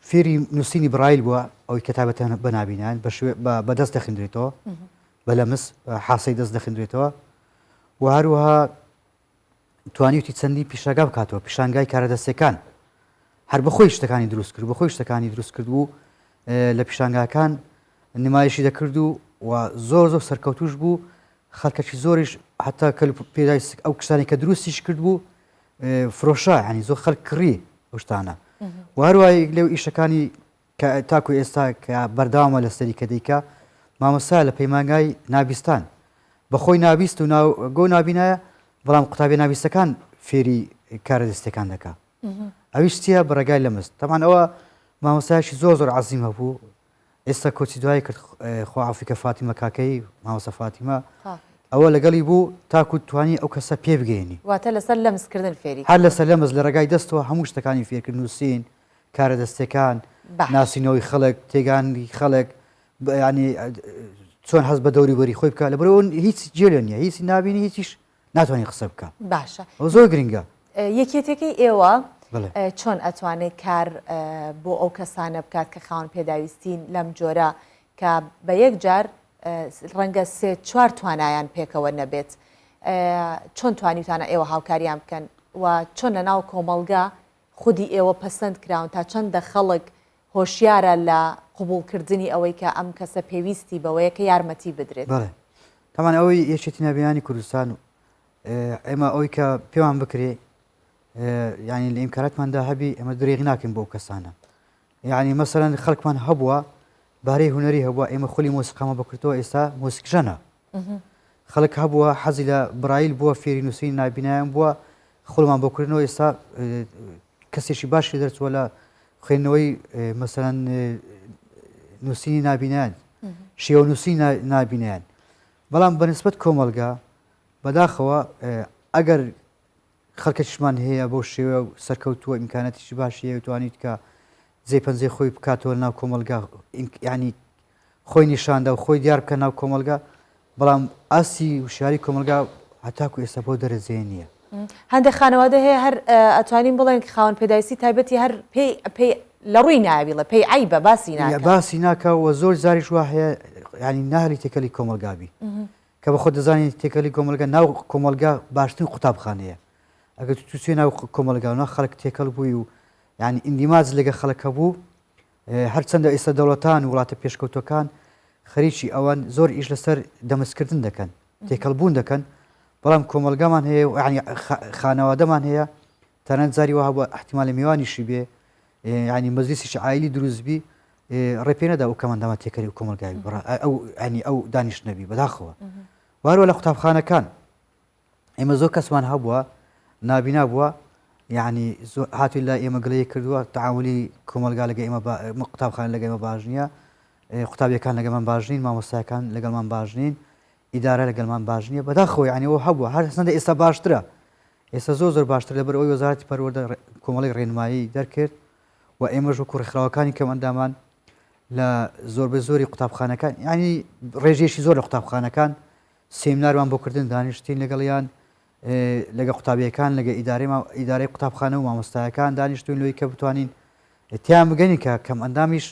[SPEAKER 9] فێری نووسینی بڕایل بووە ئەوی کە تایبەتە بە نابینان بە دەست دەخندرێتەوە بە لەمس حاسەی دەست دەخندرێتەوە و هەروەها توانیوتی چەندین پیشاگا بکاتەوە پیشانگای کارە دەستەکان هەر بەخۆی شتەکانی دروست کرد بەخۆی شتەکانی دروست کرد بوو لە پیشانگاکان نمایشی دەکرد و و زۆر زۆر سەرکەوتوش بوو خەڵکەکی زۆریش حتا کەل پێدای ئەو کسانی کە دروستیش کرد بوو فرۆشا ینی زۆر خەڵک کڕی ئەو شتانە و هەروای لەو ئیشەکانی کە تاکو ئێستا کە بەردەوامە لەسەری کە دەیکا مامۆستا لە پەیمانگای نابیستان بەخۆی نابیست و گۆ نابینایە بەڵام قوتابی نابیستەکان فێری کارە دەستەکان دەکا ئەویش چییە بە ڕێگای لەمست تەمان ئەوە مامۆستایەکی زۆر زۆر عەزیم هەبوو ئێستا کۆچی دوای کرد خوا عەفوی کە فاتیمە کاکەیی مامۆستا فاتیمە ئەوە لەگەڵی بوو تاکو توانی ئەو کەسە پێ بگەیەنی.
[SPEAKER 1] واتە لەسەر لەمس کردن فێری
[SPEAKER 9] هەر لەسەر لەمس لە ڕێگای دەستەوە هەموو شتەکانی فێرکرد نووسین کارە دەستیەکان ناسینەوەی خەڵک تێگانی خەڵک ینی. چۆن هەست بە دەوری بەری خۆی بکە لەبەرەوە هیچ جێ نیە هیچ نابینی هیچیش ناتوانانی قسە بکە
[SPEAKER 1] باشە
[SPEAKER 9] ئەو زۆر گرنگە.
[SPEAKER 1] یەکێتیەکەی ئێوە چۆن ئەتوانێت کار بۆ ئەو کەسانە بکات کە خاوەن پێداویستین لەم جۆرە کە بە یەک جار ڕەنگە سێ چوار توانایان پێکەوە نەبێت چۆن توانیوتانە ئێوە هاوکاریان بکەن و چۆن لە ناو کۆمەڵگا خودی ئێوە پەسەند کراون تا چەندە خەڵک هۆشیارە لە قبوڵکردنی ئەوەی کە ئەم کەسە پێویستی بەوەیە کە یارمەتی بدرێت؟
[SPEAKER 9] بەڵێ تەمان ئەوەی یەکێتی نابینانی کوردستان و ئێمە ئەوەی کە پێوان بکرێ یعنی لە ئیمکاناتماندا هەبی ئێمە درێغی ناکەین بۆ کەسانە یعنی مەسەرەن خەڵکمان هەبووە بارەی هونەری هەبووە ئێمە خولی مۆسیقامە بکردەوە ئێستا مۆسیکژەنە خەڵک هەبووە حەزی لە برایل بووە فێری نووسین نابینایان بووە خولمان بۆ کردنەوە ئێستا کەسێکی باشی دەرچووە لە خوێندنەوەی مەسەرەن نووسینی نابینایان شێوە نووسی نابینایان بەڵام بەنسبەت کۆمەڵگا بەداخەوە ئەگەر خەڵکێکیشمان هەیە بەو شێوە سەرکەوتووە ئیمکاناتیشی باشی هەیە و توانیت کە جێ پەنجەی خۆی بکاتەوە ناو کۆمەڵگا ینی خۆی نیشاندا و خۆی دیار بکە ناو کۆمەڵگا بەڵام ئاستی وشیاری کۆمەڵگا هەتاکو ئێستا بۆ دەرەجەیە نییە.
[SPEAKER 1] هەندێک خانەوادە هەیە هەر ئەتوانین بڵێن خاوەن پێداویستی تایبەتی هەر پێی پێی لە ڕووی ناویڵە پێی عیبە باسی ناکە
[SPEAKER 9] باسی ناکە و زۆر جاریش وا هەیە ینی ناهلی تێکەلی کۆمەڵگابی کە بە خۆت دەزانی تێکەلی کۆمەڵگا ناو کۆمەڵگا باشترین قوتابخانەیە ئەگەر تو چێ ناو کۆمەڵگا و ناو خەڵک تێکەڵ بووی و یعنی ئیندیماج لەگە خەڵک هەبوو هەرچەندە ئێستا دەوڵەتان و وڵاتە پێشکەوتوەکان خەریکی ئەوان زۆر ئیش لەسەر دەمەزکردن دەکەن تێکەڵ بوون دەکەن بەڵام کۆمەڵگامان هەیە و یعنی خانەوادەمان هەیە تەنانەت جاری وا هەبووە احتیمالە میوانیشی بێ یعنی مەجلیسێکی عایلی دروست بی ڕێ پێ نەدا ئەو کەمەندامە تێکەری و کۆمەڵگای بڕا ئەو ینی ئەو دانیشت نەبی بەداخەوە واروە لە قوتابخانەکان ئێمە زۆر کەسمان هەبووە نابینا بووە یعنی هاتووی لە ئێمە گلەیی کردووە تعاولی کۆمەلگا لەگە ئێمە قوتابخانە لەگە ئێمە باش نییە قوتابیەکان لەگەمان باش نین مامۆستاکان لەگەڵمان باش نین ئیدارە لەگەڵمان باش نییە بەداخەوە یعنی ئەوە هەبووە هەر هەستەندە ئێستا باشترە ئێستا زۆر زۆر باشتر لەبەر ئەوەی وەزارەتی پەروەردە کۆمەڵی ڕێنمایی دەرکرد و ئێمەش وەکو ڕێکخراوەکانی کەمئەندامان لە زۆربەی زۆری قوتابخانەکان ینی ڕێژەیەکی زۆر لە قوتابخانەکان سیمنارمان بۆ کردن دانیشتین لەگەڵیان لەگە قوتابیەکان لەگە ئیدارەی ئیدارەی قوتابخانە و مامۆستایەکان دانیشتوین لۆی کە بتوانین تیان بگەین کە کەم ئەندامیش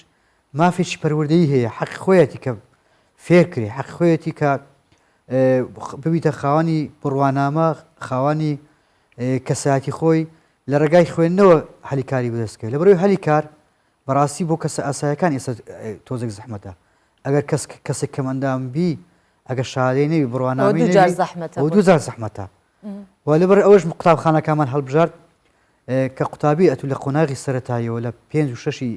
[SPEAKER 9] مافێکی پەروەردەیی هەیە حەقی خۆیەتی کە فێر کرێ حەقی خۆیەتی کە ببیتە خاوەنی بڕوانامە خاوەنی کەسایەتی خۆی لە ڕێگای خوێندنەوە هەلی کاری بەدەست بکەوێت لەبەرئەوەی هەلی کار بەڕاستی بۆ کەسە ئاسایەکان ئێستا تۆزێک زەحمەتە ئەگەر کەس کەسێک کەم ئەندام بی ئەگەر شادەی نەوی بڕوانامەی
[SPEAKER 1] دوو جار زەحمەتە
[SPEAKER 9] دوو جار زەحمەتە و لەبەر ئەوەش قوتابخانەکانمان هەڵبژارد کە قوتابی ئەتو لە قۆناغی سەتاییەوە لە پێنج و شەشی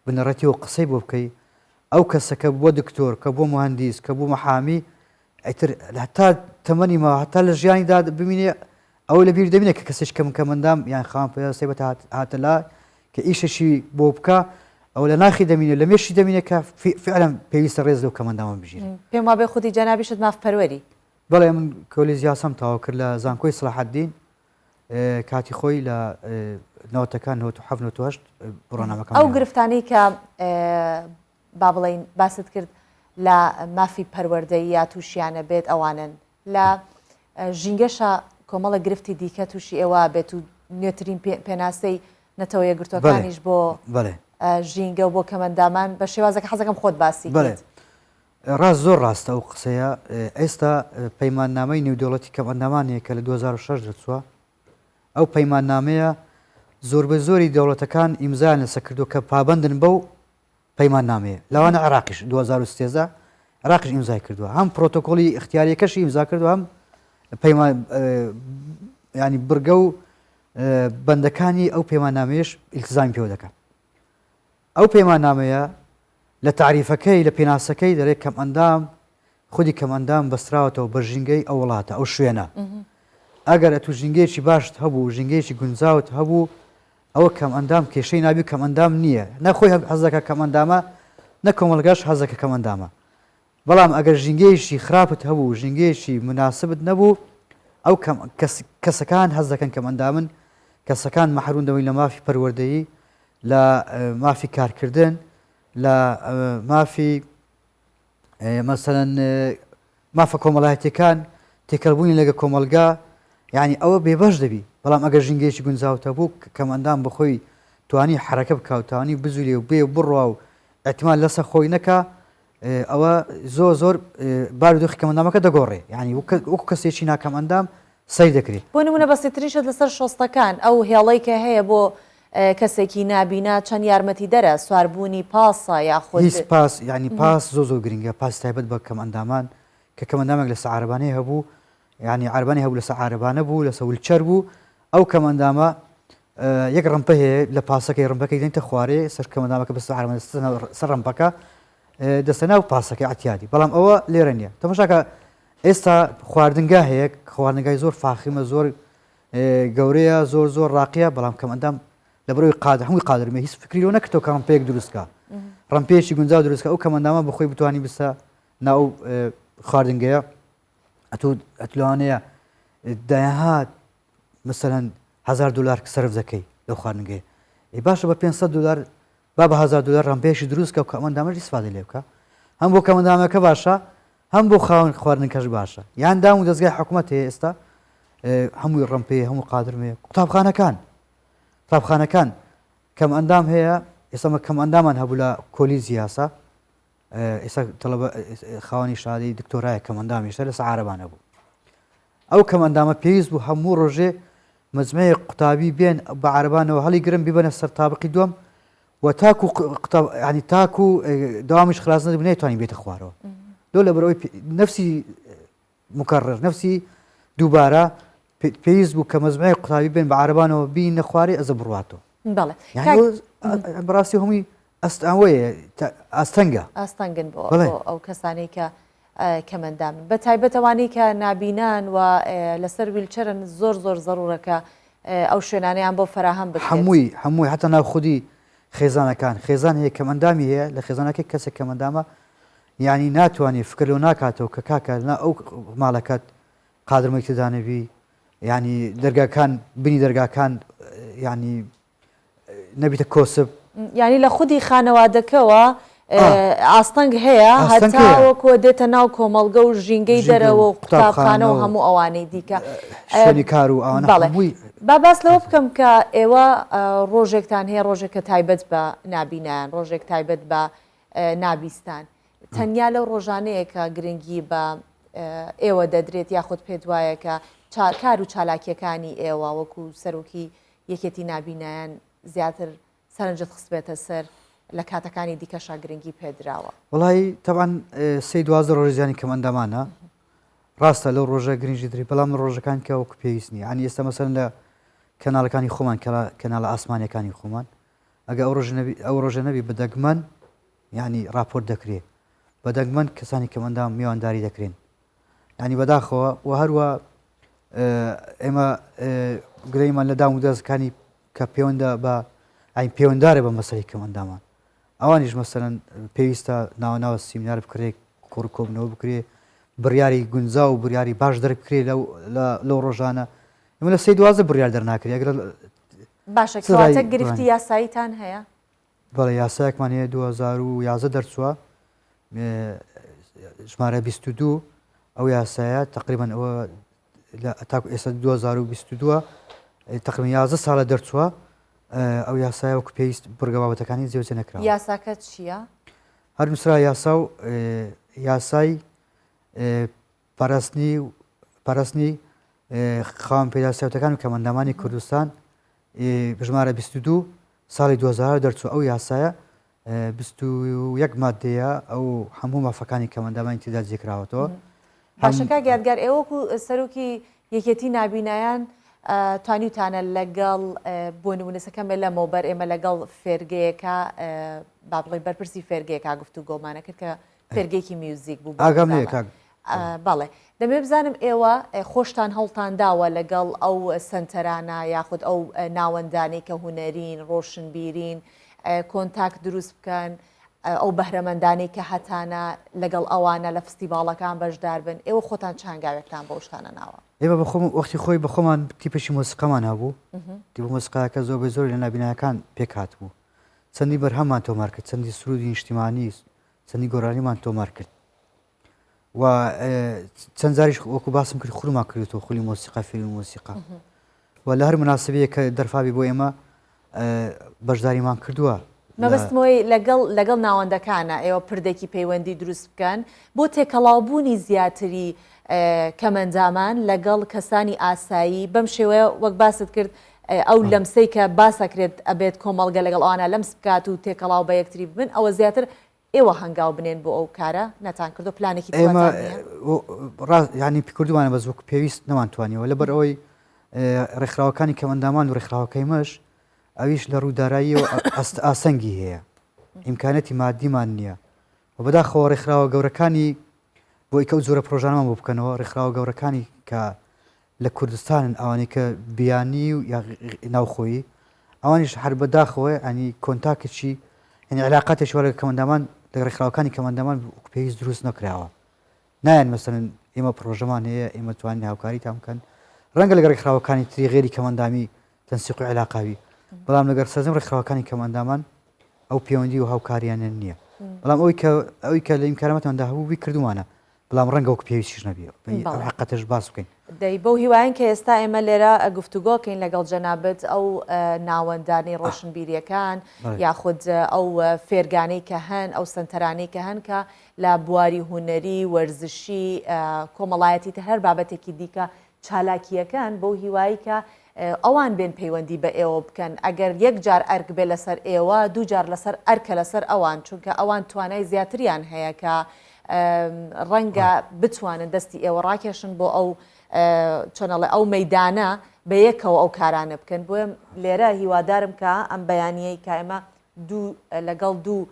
[SPEAKER 9] بنەڕەتیەوە قسەی بۆ بکەی ئەو کەسە کە بووە دکتۆر کە بووە موهەندیس کە بوو محامی ئیتر هەتا تەمەنی ماوە هەتا لە ژیانیدا بمینێ ئەوەی لە بیر دەمینێ کە کەسێکی کەم کەمەندام یان خاوەن پێداویستی تایبەت هاتە لا کە ئیشێکی بۆ بکا ئەوە لە ناخی دەمینێ لە مێشکی دەمینێ کە فعلا پێویستە ڕێز لەو کەمەندامە بگیرێ.
[SPEAKER 1] پێم وابێ خودی جەنابیشت مافپەروەری.
[SPEAKER 9] بەڵێ من کۆلێجی یاسام تەواو کرد لە زانکۆی سەڵاحەدین کاتی خۆی لە نەوەتەکان 97 98 بڕوانامەکەم
[SPEAKER 1] ئەو گرفتانەی کە با بڵێین باست کرد لە مافی پەروەردەیی یا تووشیانە بێت ئەوانن لە ژینگەشە کۆمەڵە گرفتی دیکە تووشی ئێوە بێت و نوێترین پێناسەی نەتەوە یەکگرتووەکانیش بۆ ژینگە و بۆ کەمەندامان بە شێوازەکە حەزەکەم خۆت باسی
[SPEAKER 9] بڵێ. ڕاست زۆر ڕاستە ئەو قسەیە ئێستا پەیماننامەی نێودەوڵەتی کەمئەندامان هەیە کە لە 2006 دەرچووە ئەو پەیماننامەیە زۆربەی زۆری دەوڵەتەکان ئیمزایان لەسەر کردووە کە پابەندن بەو پەیماننامەیە لەوانە عێراقیش 2013 عێراقیش ئیمزای کردووە هەم پرۆتۆکۆلی ئیختیاریەکەشی ئیمزا کردووە هەم پەیمان ینی بڕگە و بەندەکانی ئەو پەیماننامەیەش ئیلتزامی پێوە دەکات ئەو پەیماننامەیە لە تاریفەکەی لە پێناسەکەی دەڵێ کەمئەندام خودی کەمئەندام بەستراوەتەوە بە ژینگەی ئەو وڵاتە ئەو شوێنە ئەگەر ئەتوو ژینگەیەکی باشت هەبوو ژینگەیەکی گونجاوت هەبوو ئەوە کەمئەندام کێشەی نابی و کەمئەندام نییە نە خۆی حەز دەکات کەمئەندامە نە کۆمەڵگاش حەز دەکات کەمئەندامە بەڵام ئەگەر ژینگەیەکی خراپت هەبوو ژینگەیەکی مناسبت نەبوو ئەو کەم کەسەکان حەز دەکەن کەمئەندامن کەسەکان مەحروم دەبن لە مافی پەروەردەیی لە مافی کارکردن لە مافی. مەسەلەن مافە کۆمەڵایەتیەکان تێکەڵبوونی لەگە کۆمەڵگا یعنی ئەوە بێبەش دەبی بەڵام ئەگەر ژینگەیەکی گونجاوتە بوو کەم ئەندام بەخۆی توانی حرەکە بکا و توانی بجولێ و بێ و بڕوا و احتمال لەسەر خۆی نەکا ئەوە زۆر زۆر بارودۆخی کەمئەندامەکە دەگۆڕێ یعنی وەکو کەسێکی ناکەم ئەندام سەیر دەکرێت.
[SPEAKER 1] بۆ نمونە بەسیترین شت لەسەر شۆستەکان ئەو هێڵەی کە هەیە بۆ کەسێکی نابینا چەند یارمەتیدەرە سواربوونی پاسە یاخود.
[SPEAKER 9] هیچ پاس یعنی پاس زۆر زۆر گرنگە پاسی تایبەت بە کەمئەندامان کە کەمئەندامێک لەسەر عارەبانەی هەبوو یعنی عارەبانەی هەبوو لەسەر عارەبانە بوو لەسەر ولچەر بوو ئەو کەمئەندامە یەک ڕمپە هەیە لە پاسەکەی ڕمپەکەی دێنتە خوارێ سەر کەمئەندامەکە بەسەر عارەبانە سەر ڕمپەکە دەستە ناو پاسەکەی عتیادی بەڵام ئەوە لێرە نییە تەماشاکە ئێستا خواردنگا هەیە خواردنگای زۆر فاخیمە زۆر گەورەیە زۆر زۆر ڕاقیە بەڵام کەم ئەندام لە بەرەوەی قادر هەمووی قادرمە هیچ فکری لەوە نەکردەوە کە ڕمپەیەک دروستکە ڕمپەیەکی گونجاو دروستکە ئەو کەم ئەندامە بخۆی بتوانانی بسە ناو خواردنگەیە ئەتۆ ئەتلوانەیە دەیەها مثلەن هزار دلار سەرف دەکەی لەو خواردنگەیە ئی باشە بە 500 دلار با بە هزار دلار ڕمپەیەکی دروست کە کەم ئەندامەش ئیسفادەی لێ بکە هەم بۆ کەم ئەندامەکە باشە هەم بۆ خاوەن خواردنەکەش باشە یان دام و دەزگای حکومەت هەیە ئێستا هەمووی ڕمپەیە هەموو قادرمەیە قوتابخانەکان قوتابخانەکان کەم ئەندام هەیە ئێستا کەم ئەندامان هەبوو لە کۆلیجی یاسا ئێستا تەڵەبە خاوەنی شادی دکتۆرایە کەم ئەندامیشە لە سەعارەبانە بوو ئەو کەم ئەندامە پێویست بوو هەموو ڕۆژێ مەجمەیە قوتابی بێن بە عربانەوە هەڵی گرن بیبەنە سەر تابقی دووەم و تاکو ینی تاکو داوامیش خلاص نەبوو نەیتوانی بێتە خوارەوە لۆ لە بەرەوەی نفسی مکرر نفسی دووبارە پێویست بوو کە مەزمەیە قوتابی بێن بە عربانەوە بین نەخوارێ ئەزە بڕاتەوە
[SPEAKER 1] بەڵێ
[SPEAKER 9] بەڕاستی هەمووی ئەستەوەیە ئاستەنگە
[SPEAKER 1] ئاستەنگن بۆ ئەو کەسانەی کە کەمەندامن بە تایبەت ئەوانەی کە نابینان و لەسەر ویلچەرن زۆر زۆر زەرورە کە ئەو شوێنانەیان بۆ فەراهەم بکرێت.
[SPEAKER 9] هەمووی هەمووی هەتا ناو خودی خێزانەکان خێزان هەیە کەمئەندامی هەیە لە خێزانەکەی کەسێک کەمئەندامە یانی ناتوانێت فکر لەوە ناکاتەوە کە کاکە نا ئەو ماڵەکەت قادرمەی تێدا نەبی یانی دەرگاکان بنی دەرگاکان یانی نەبیتە کۆسپ.
[SPEAKER 1] یانی لە خودی خانەوادەکەوە ئاستەنگ هەیە هەتاوەکو دێتە ناو کۆمەڵگە و ژینگەی دەرەوە و قوتابخانە و هەموو ئەوانەی دیکە
[SPEAKER 9] شوێنی کار و ئەوانە هەمووی.
[SPEAKER 1] با باس لەوە بکەم کە ئێوە ڕۆژێکتان هەیە ڕۆژێک کە تایبەت بە نابینایان ڕۆژێک تایبەت بە نابیستان تەنیا لەو ڕۆژانەیە کە گرنگی بە ئێوە دەدرێت یاخود پێت وایە کە کار و چالاکیەکانی ئێوە وەکو سەرۆکی یەکێتی نابینایان زیاتر سەرنجت خستبێتە سەر لە کاتەکانی دیکەشا گرنگی پێدراوە؟
[SPEAKER 9] وەڵایی تەبعەن سێی 12 ڕۆژی زیانی کەمئەندامانە ڕاستە لەو ڕۆژە گرنگی دری بەڵام لە ڕۆژەکان کە وەکو پێویست نییە ینی ئێستا مەسەن لە کەناڵەکانی خۆمان کەناڵە ئاسمانەکانی خۆمان ئەگە ئەو ڕۆژ نەبی ئەو ڕۆژە نەبی بە دەگمەن یعنی راپۆرت دەکرێ بە دەگمەن کەسانی کەمئەندام میوانداری دەکرێن ینی بەداخەوە و هەروە ئێمە گرەیمان لە دام و دەستەکانی کە پێوەندە بە ئەین پێوەندارە بە مەسەری کەمئەندامان ئەوانیش مەسەرەن پێویستە ناوە ناوە سیمینار بکرێت کۆڕ کۆبنەوە بکرێ بڕیاری گونجا و بڕیاری باش دەربکرێ لەو ڕۆژانە ئێمە لە سێ دوازە بڕیار دەرناکرێ ئەگەر
[SPEAKER 1] باشە کەواتە گرفتی یاساییتان هەیە؟
[SPEAKER 9] بەڵێ یاسایەکمان هەیە 2011 دەرچووە ژمارە 22 ئەو یاسایە تقریبان ئەوە تاکو ئێستا 2022 تقریبا 11 ساڵە دەرچووە ئەو یاسایە وەکو پێویست بڕگە بابەتەکانی جێبەجێ نەکراوە.
[SPEAKER 1] یاساکە چییە؟
[SPEAKER 9] هەر نووسرا یاسا و یاسای پاراستنی پاراستنی خاوەن پێداویستییەکان و کەمئەندامانی کوردستان ژمارە 22 ساڵی 2000 دەرچوو ئەو یاسایە 21 مادەیە ئەو هەموو مافەکانی کەمئەندامانی تێدا جێکراوەتەوە.
[SPEAKER 1] باشە کاک یادگار ئێوە وەکو سەرۆکی یەکێتی نابینایان توانیوتانە لەگەڵ بۆ نمونەسە کەمێ لەمەوبەر ئێمە لەگەڵ فێرگەیەکە با بڵێ بەرپرسی فێرگەیەکە گفتوگۆمانە کرد کە فێرگەیەکی میوزیک بوو
[SPEAKER 9] ئاگام لێ کاک
[SPEAKER 1] بەڵێ دەمێ بزانم ئێوە خۆشتان هەوڵتان داوە لەگەڵ ئەو سەنتەرانە یاخود ئەو ناوەندانەی کە هونەرین ڕۆشنبیرین کۆنتاکت دروست بکەن ئەو بەهرەمەندانەی کە هەتانە لەگەڵ ئەوانە لە فستیڤاڵەکان بەشدار بن ئێوە خۆتان چ هەنگاوێکتان بۆ شتانە ناوە؟
[SPEAKER 9] ئێمە بەخۆم وەختی خۆی بەخۆمان تیپێکی مۆسیقامان هەبوو تیپ مۆسیقاکە زۆر بە زۆر لە نابینایەکان پێک هاتبوو چەندی بەرهەممان تۆمار کرد چەندی سرودی نیشتیمانی چەندی گۆرانیمان تۆمار کرد. و چەند جاریش وەکو باسم کرد خولمان کردوەوە خولی مۆسیقا فێری مۆسیقا و لە هەر مناسبەیەک کە دەرفابی بۆ ئێمە بەشداریمان کردووە.
[SPEAKER 1] مەبەستمەوەی لەگەڵ لەگەڵ ناوەندەکانە ئێوە پردێکی پەیوەندی دروست بکەن بۆ تێکەڵاوبوونی زیاتری کەمەندامان لەگەڵ کەسانی ئاسایی بەم شێوەیە وەک باست کرد ئەو لەمسەی کە باسەکرێت ئەبێت کۆمەڵگە لەگەڵ ئەوانە لەمس بکات و تێکەڵاو بە یەکتری ببن ئەوە زیاتر ئێوە هەنگاو بنێن بۆ ئەو کارە نەتان کردو پلانێکی
[SPEAKER 9] ئێمە ینی کردوانە بەس وەک پێویست نەمانتوانیەوە لەبەر ئەوەی ڕێکخراوەکانی کەمئەندامان و ڕێکخراوەکەی مەش ئەویش لە ڕووداراییەوە ئەست ئاسەنگی هەیە ئیمکانەتی مادیمان نییە و بەداخەوە ڕێکخراوە گەورەکانی بۆی کە ئەو جۆرە پرۆژانەمان بۆ بکەنەوە ڕێکخراوە گەورەکانی کە لە کوردستانن ئەوانەی کە بیانی و یا ناوخۆیی ئەوانیش هەر بەداخەوە ینی کۆنتاکێکی یعنی علاقاتێکی وا لەگەڵ کەمەندامان لە ڕێکخراوەکانی کەمەندامان پێویست دروست نەکراوە نایەن مەسەلەن ئێمە پڕۆژەمان هەیە ئێمە توانین هاوکاریتان بکەن ڕەنگە لەگەڵ ڕێکخراوەکانی تری غێری کەمەندامی تەنسیق و علاقاوی بەڵام لەگەڵ سەرجەم ڕێکخراوەکانی کەمئەندامان ئەو پەیوەندی و هاوکاریانە نییە بەڵام ئەوی کە ئەوی کە لە ئیمکاناتماندا هەبوو بی کردومانە بەڵام ڕەنگە وەک پێویستیش نەبی ئەو حەقەتەش باس بکەین.
[SPEAKER 1] دەی بەو هیوایەن کە ئێستا ئێمە لێرە گفتوگۆکەین لەگەڵ جەنابت ئەو ناوەندانەی ڕۆشنبیریەکان یاخود ئەو فێرگانەی کە هەن ئەو سەنتەرانەی کە هەن کە لە بواری هونەری، وەرزشی، کۆمەڵایەتی تر هەر بابەتێکی دیکە چالاکییەکەن بەو هیوایەی کە ئەوان بێن پەیوەندی بە ئێوە بکەن ئەگەر یەک جار ئەرک بێ لەسەر ئێوە دوو جار لەسەر ئەرکە لەسەر ئەوان چونکە ئەوان توانای زیاتریان هەیە کە ڕەنگە بتوانن دەستی ئێوە ڕاکێشن بۆ ئەو چۆنەڵێ ئەو مەدانە بە یەکەوە ئەو کارانە بکەن بۆیە لێرە هیوادارم کە ئەم بەیانیەی کە ئێمە دوو لەگەڵ دوو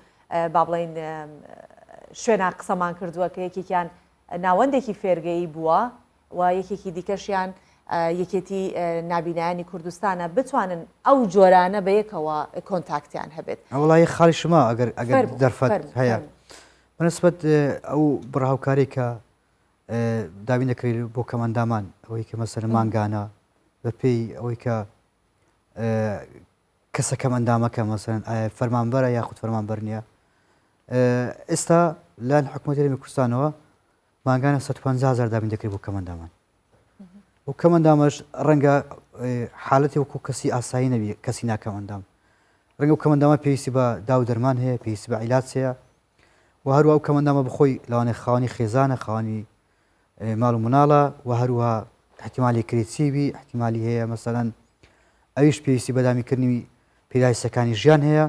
[SPEAKER 1] با بڵێین شوێنا قسەمان کردووە کە یەکێکیان ناوەندێکی فێرگەیی بووە و یەکێکی دیکەشیان یەکێتی نابینایانی کوردستانە بتوانن ئەو جۆرانە بە یەکەوە کۆنتاکتیان هەبێت.
[SPEAKER 9] وەڵی خاڵی شما ئەگەر ئەگەر دەرفەت هەیە بەنسبەت ئەو بڕاوکاری کە دابین دەکرێت بۆ کەمەندامان ئەوەی کە مەسەر مانگانە بە پێی ئەوەی کە کەسە کەمئەندامەکە مەسەلەن ئایا فەرمانبەرە یاخود فەرمانبەر نییە ئێستا لایەن حکوومەتی هەرێمی کوردستانەوە مانگانە 150 هزار دابین دەکرێت بۆ کەمئەندامان و کەمئەندامەش ڕەنگە حالەتی وەکو کەسی ئاسایی نەبی کەسی ناکەمئەندام ڕەنگە و کەمئەندامە پێویستی بە داو دەرمان هەیە پێویستی بە عیلاج هەیە و هەروە ئەو کەمئەندامە بخۆی لەوانەیە خاوەنی خێزانە خاوەنی ماڵ و مناڵە و هەروەها احتیمالی کرێچی بی احتیمالی هەیە مەسەلەن ئەویش پێویستی بە دامیکردنی پێداویستەکانی ژیان هەیە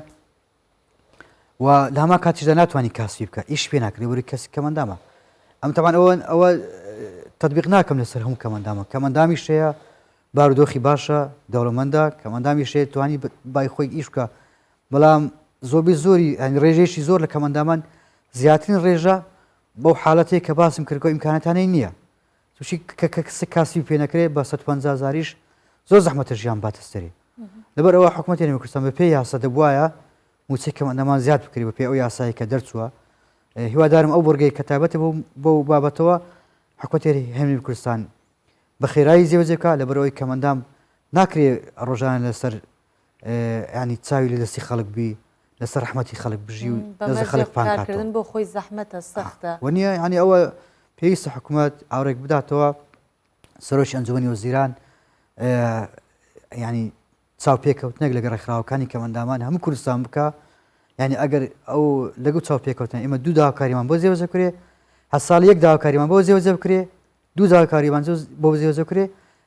[SPEAKER 9] و لە هەمان کاتیشدا ناتوانانی کاسبی بکە ئیش پێ ناکرێ وەری کەسی کەمەندامە ئەم تەمان ئەوە ئەوە تطبیق ناکەم لەسەر هەموو کەمەندامە کەمەندامیش هەیە بارودۆخی باشە دەوڵەمەندە کەمەندامیش هەیە توانی بای خۆی ئیش بکە بەڵام زۆربەی زۆری ینی ڕێژەیەکی زۆر لە کەمەندامان زیاترین ڕێژە بەو حالەتەی کە باسم کرد کە ئیمکاناتانەی نییە تووشی کە کەسێک کاسبی پێ نەکرێت بە 150 هەزاریش زۆر زەحمەتە ژیان باتە سەری لەبەر ئەوە حکوومەتی هەرێمی کوردستان بەپێی یاسا دەبوایە مووچەی کەمئەندامان زیاد بکرێت بەپێی ئەو یاسایە کە دەرچووە هیوادارم ئەو بڕگەی کە تایبەتە بەو بابەتەوە حکوومەتی هەرێمی کوردستان بە خێرایی جێبەجێ بکات لەبەر ئەوەی کەمئەندام ناکرێ ڕۆژانە لەسەر ینی چاوی لە دەستی خەڵک بی لەسەر ڕەحمەتی خەڵک بژی و دەست خەڵک پان
[SPEAKER 1] کارکردن بۆ خۆی زەحمەتە سەختە
[SPEAKER 9] وەنیە ینی ئەوە پێویستە حکوومەت ئاورێک بداتەوە سەرۆکی ئەنجومەنی وەزیران ینی چاوپێکەوتنێک لەگە ڕێکخراوەکانی کەمەندامان هەموو کوردستان بکە یعنی ئەگەر ئەو لەگەڵ چاوپێکەوتن ئێمە دوو داواکاریمان بۆ جێبەجێ بکرێ هەر ساڵ یەک داواکاریمان بۆ جێبەجێ بکرێ دوو داواکاریمان بۆ جێبەجێ بکرێ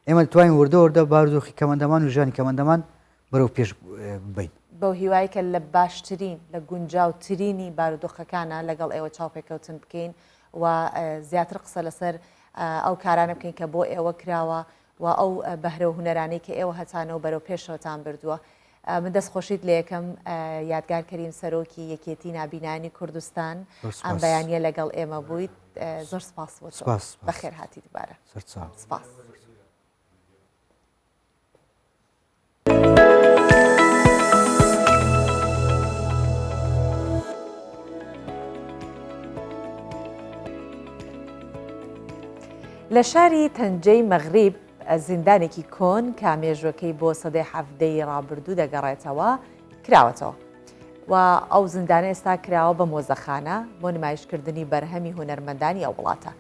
[SPEAKER 9] ئێمە دەتوانین وردە وردە بارودۆخی کەمەندەمان و ژیانی کەمەندەمان بەرەو پێش ببەین.
[SPEAKER 1] بەو هیوای کە لە باشترین، لە گونجاوترینی بارودۆخەکانا لەگەڵ ئێوە چاوپێکەوتن بکەین و زیاتر قسە لەسەر ئەو کارانە بکەین کە بۆ ئێوە کراوە و ئەو بەهرە و هونەرانەی کە ئێوە هەتانە و بەرەو پێشەوەتان بردووە. من دەست خۆشیت لێ یەکەم یادگار کەریم سەرۆکی یەکێتی نابینایانی کوردستان ئەم بەیانیە لەگەڵ ئێمە بوویت زۆر سپاس بۆ تۆ بەخێر هاتی دووبارە سپاس. لە شاری تەنجەی مەغریب زیندانێکی کۆن کە مێژوەکەی بۆ سەدەی حەڤدەی ڕابردوو دەگەڕێتەوە کراوەتەوە. و ئەو زیندانە ئێستا کراوە بە مۆزەخانە بۆ نمایشکردنی بەرهەمی هونەرمەندانی ئەو وڵاتە.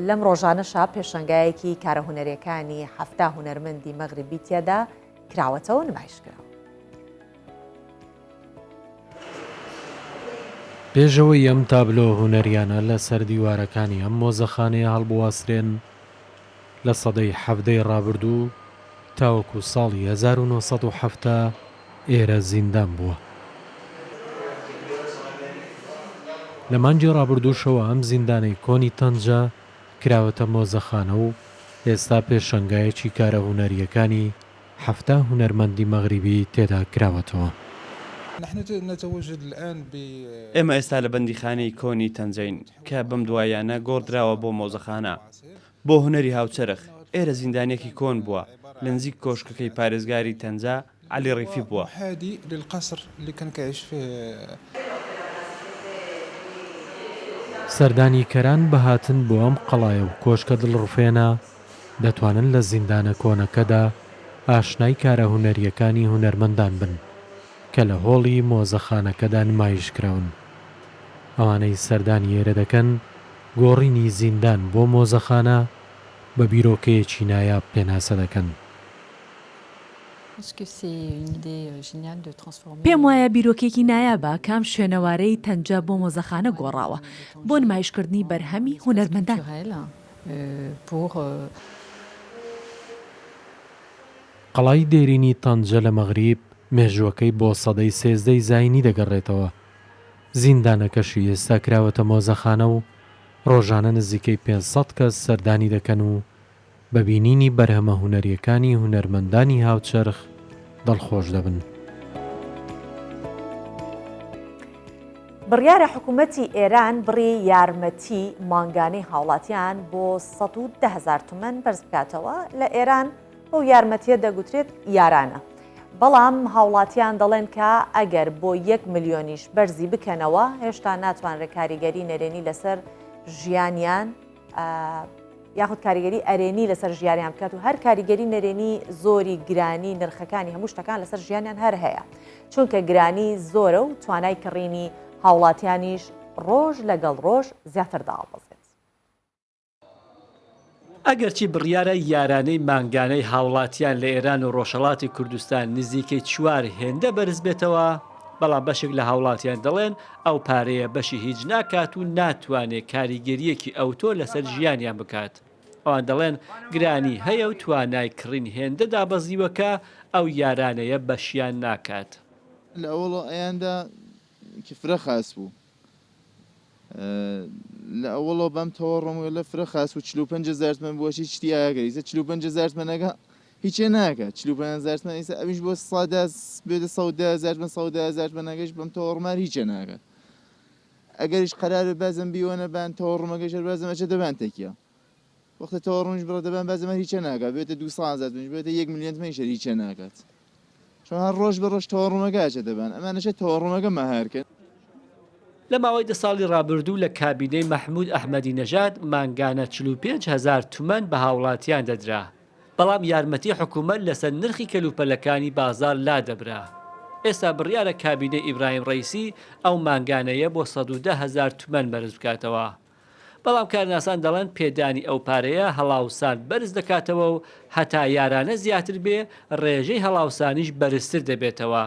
[SPEAKER 1] لەم ڕۆژانەشا پێشەنگایەکی کارە هونەریەکانی 70 هونەرمەندی مەغریبی تیادا کراوەتەوە نمایش کراوە.
[SPEAKER 10] پێش ئەوەی ئەم تابلۆ هونەریانە لە سەر دیوارەکانی ئەم مۆزەخانەیە هەڵبواسرێن، لە سەدەی حەڤدەی ڕابردوو تاوەکو ساڵی 1970 ئێرە زیندان بووە. لە مانگی ڕابردووشەوە ئەم زیندانەی کۆنی تەنجە کراوەتە مۆزەخانە و ئێستا پێشەنگایەکی کارە هونەرییەکانی 70 هونەرمەندی مەغریبی تێدا کراوەتەوە.
[SPEAKER 11] ئێمە ئێستا لە بەندیخانەی کۆنی تەنجەین کە بەم دواییانە گۆڕدراوە بۆ مۆزەخانە بۆ هونەری هاوچەرخ، ئێرە زیندانێکی کۆن بووە لە نزیک کۆشکەکەی پارێزگاری تەنجە عەلی ڕیفی بووە.
[SPEAKER 10] سەردانیکەران بە هاتن بۆ ئەم قەڵایە و کۆشکە دڵڕفێنە دەتوانن لە زیندانە کۆنەکەدا ئاشنای کارە هونەرییەکانی هونەرمەندان بن کە لە هۆڵی مۆزەخانەکەدا نمایشکراون. ئەوانەی سەردانی ئێرە دەکەن گۆڕینی زیندان بۆ مۆزەخانە بە بیرۆکەیەکی نایاب پێناسە دەکەن.
[SPEAKER 12] پێم وایە بیرۆکەیەکی نایابە کە ئەم شوێنەوارەی تەنجە بۆ مۆزەخانە گۆڕاوە بۆ نمایشکردنی بەرهەمی هونەرمەندان.
[SPEAKER 10] قەڵای دێرینی تەنجە لە مەغریب مێژووەکەی بۆ سەدەی سێزدەی زایینی دەگەڕێتەوە، زیندانەکەشی ئێستا کراوەتە مۆزەخانە و ڕۆژانە نزیکەی 500 کەس سەردانی دەکەن و بە بینینی بەرهەمە هونەرییەکانی هونەرمەندانی هاوچەرخ دڵخۆش دەبن.
[SPEAKER 1] بڕیارە حکوومەتی ئێران بڕی یارمەتی مانگانەی هاوڵاتیان بۆ 110 هەزار تومەن بەرز بکاتەوە، لە ئێران بەو یارمەتیە دەگوترێت یارانە. بەڵام هاوڵاتیان دەڵێن کە ئەگەر بۆ یەک ملیۆنیش بەرزی بکەنەوە هێشتا ناتوانرێت کاریگەری نەرێنی لەسەر ژیانیان یاخود کاریگەری ئەرێنی لەسەر ژیانیان بکات و هەر کاریگەری نەرێنی زۆری گرانی نرخەکانی هەموو شتەکان لەسەر ژیانیان هەر هەیە چونکە گرانی زۆرە و توانای کڕینی هاوڵاتیانیش ڕۆژ لەگەڵ ڕۆژ زیاتر داڵبەزێت.
[SPEAKER 13] ئەگەرچی بڕیارە یارانەی مانگانەی هاوڵاتیان لە ئێران و ڕۆژهەڵاتی کوردستان نزیکەی چوار هێندە بەرزبێتەوە، بەڵام بەشێک لە هاوڵاتیان دەڵێن ئەو پارەیە بەشی هیچ ناکات و ناتوانێت کاریگەرییەکی ئەوتۆ لەسەر ژیانیان بکات. ئەوان دەڵێن گرانی هەیە و توانای کڕین هێندە دابەزیوە کە ئەو یارانەیە بەشیان ناکات.
[SPEAKER 14] لە ئەوەڵۆ ئەیاندا ک فرە خاس بۊ. لە ئەوەڵەوە بەم تەوەڕۆم گەلە فرە خاس و 45 هەزار تمەن بووە چی چتی ئاگەر ئیسە 45 هەزار تمەنەکە هیچێ ناکە 45 هەزار تمەن ئیسە ئەویش بۆ سادا بێتە 110 هەزار تمەن 110 هەزار تمەنەکەش بەم تەوەڕمار هیچێ ناکات ئەگەریش قەرار بێ بازم بیوەنە بان تەوەڕمەکەش هەر بازم ئەچێتە بان تەکیە وەختە تەوەڕمیش بڕە دەبان بازم هەر هیچێ ناکات بێتە 200 هەزار تمەنیش بێتە یەک ملیۆن تمەنیش هەر هیچێ ناکات چۆن هەر ڕۆژ بە ڕۆژ تەوەڕومەکە ئەچێتە بان ئەمانەشێ تەوەڕومەکە مەهار کەن.
[SPEAKER 13] لە ماوەی دە ساڵی ڕابردوو لە کابینەی مەحمود ئەحمەدی نەژاد مانگانە 45 هەزار تمەن بە هاوڵاتیان دەدرا، بەڵام یارمەتی حکومەت لەسەر نرخی کەلوپەلەکانی بازاڕ لادەبرا. ئێستا بڕیارە کابینەی ئیبراهیم ڕەئیسی ئەو مانگانەیە بۆ 110 هەزار تمەن بەرزبکاتەوە. بەڵام کارناسان دەڵێن پێدانی ئەو پارەیە هەڵاوسان بەرز دەکاتەوە و هەتا یارانە زیاتر بێ ڕێژەی هەڵاوسانیش بەرزتر دەبێتەوە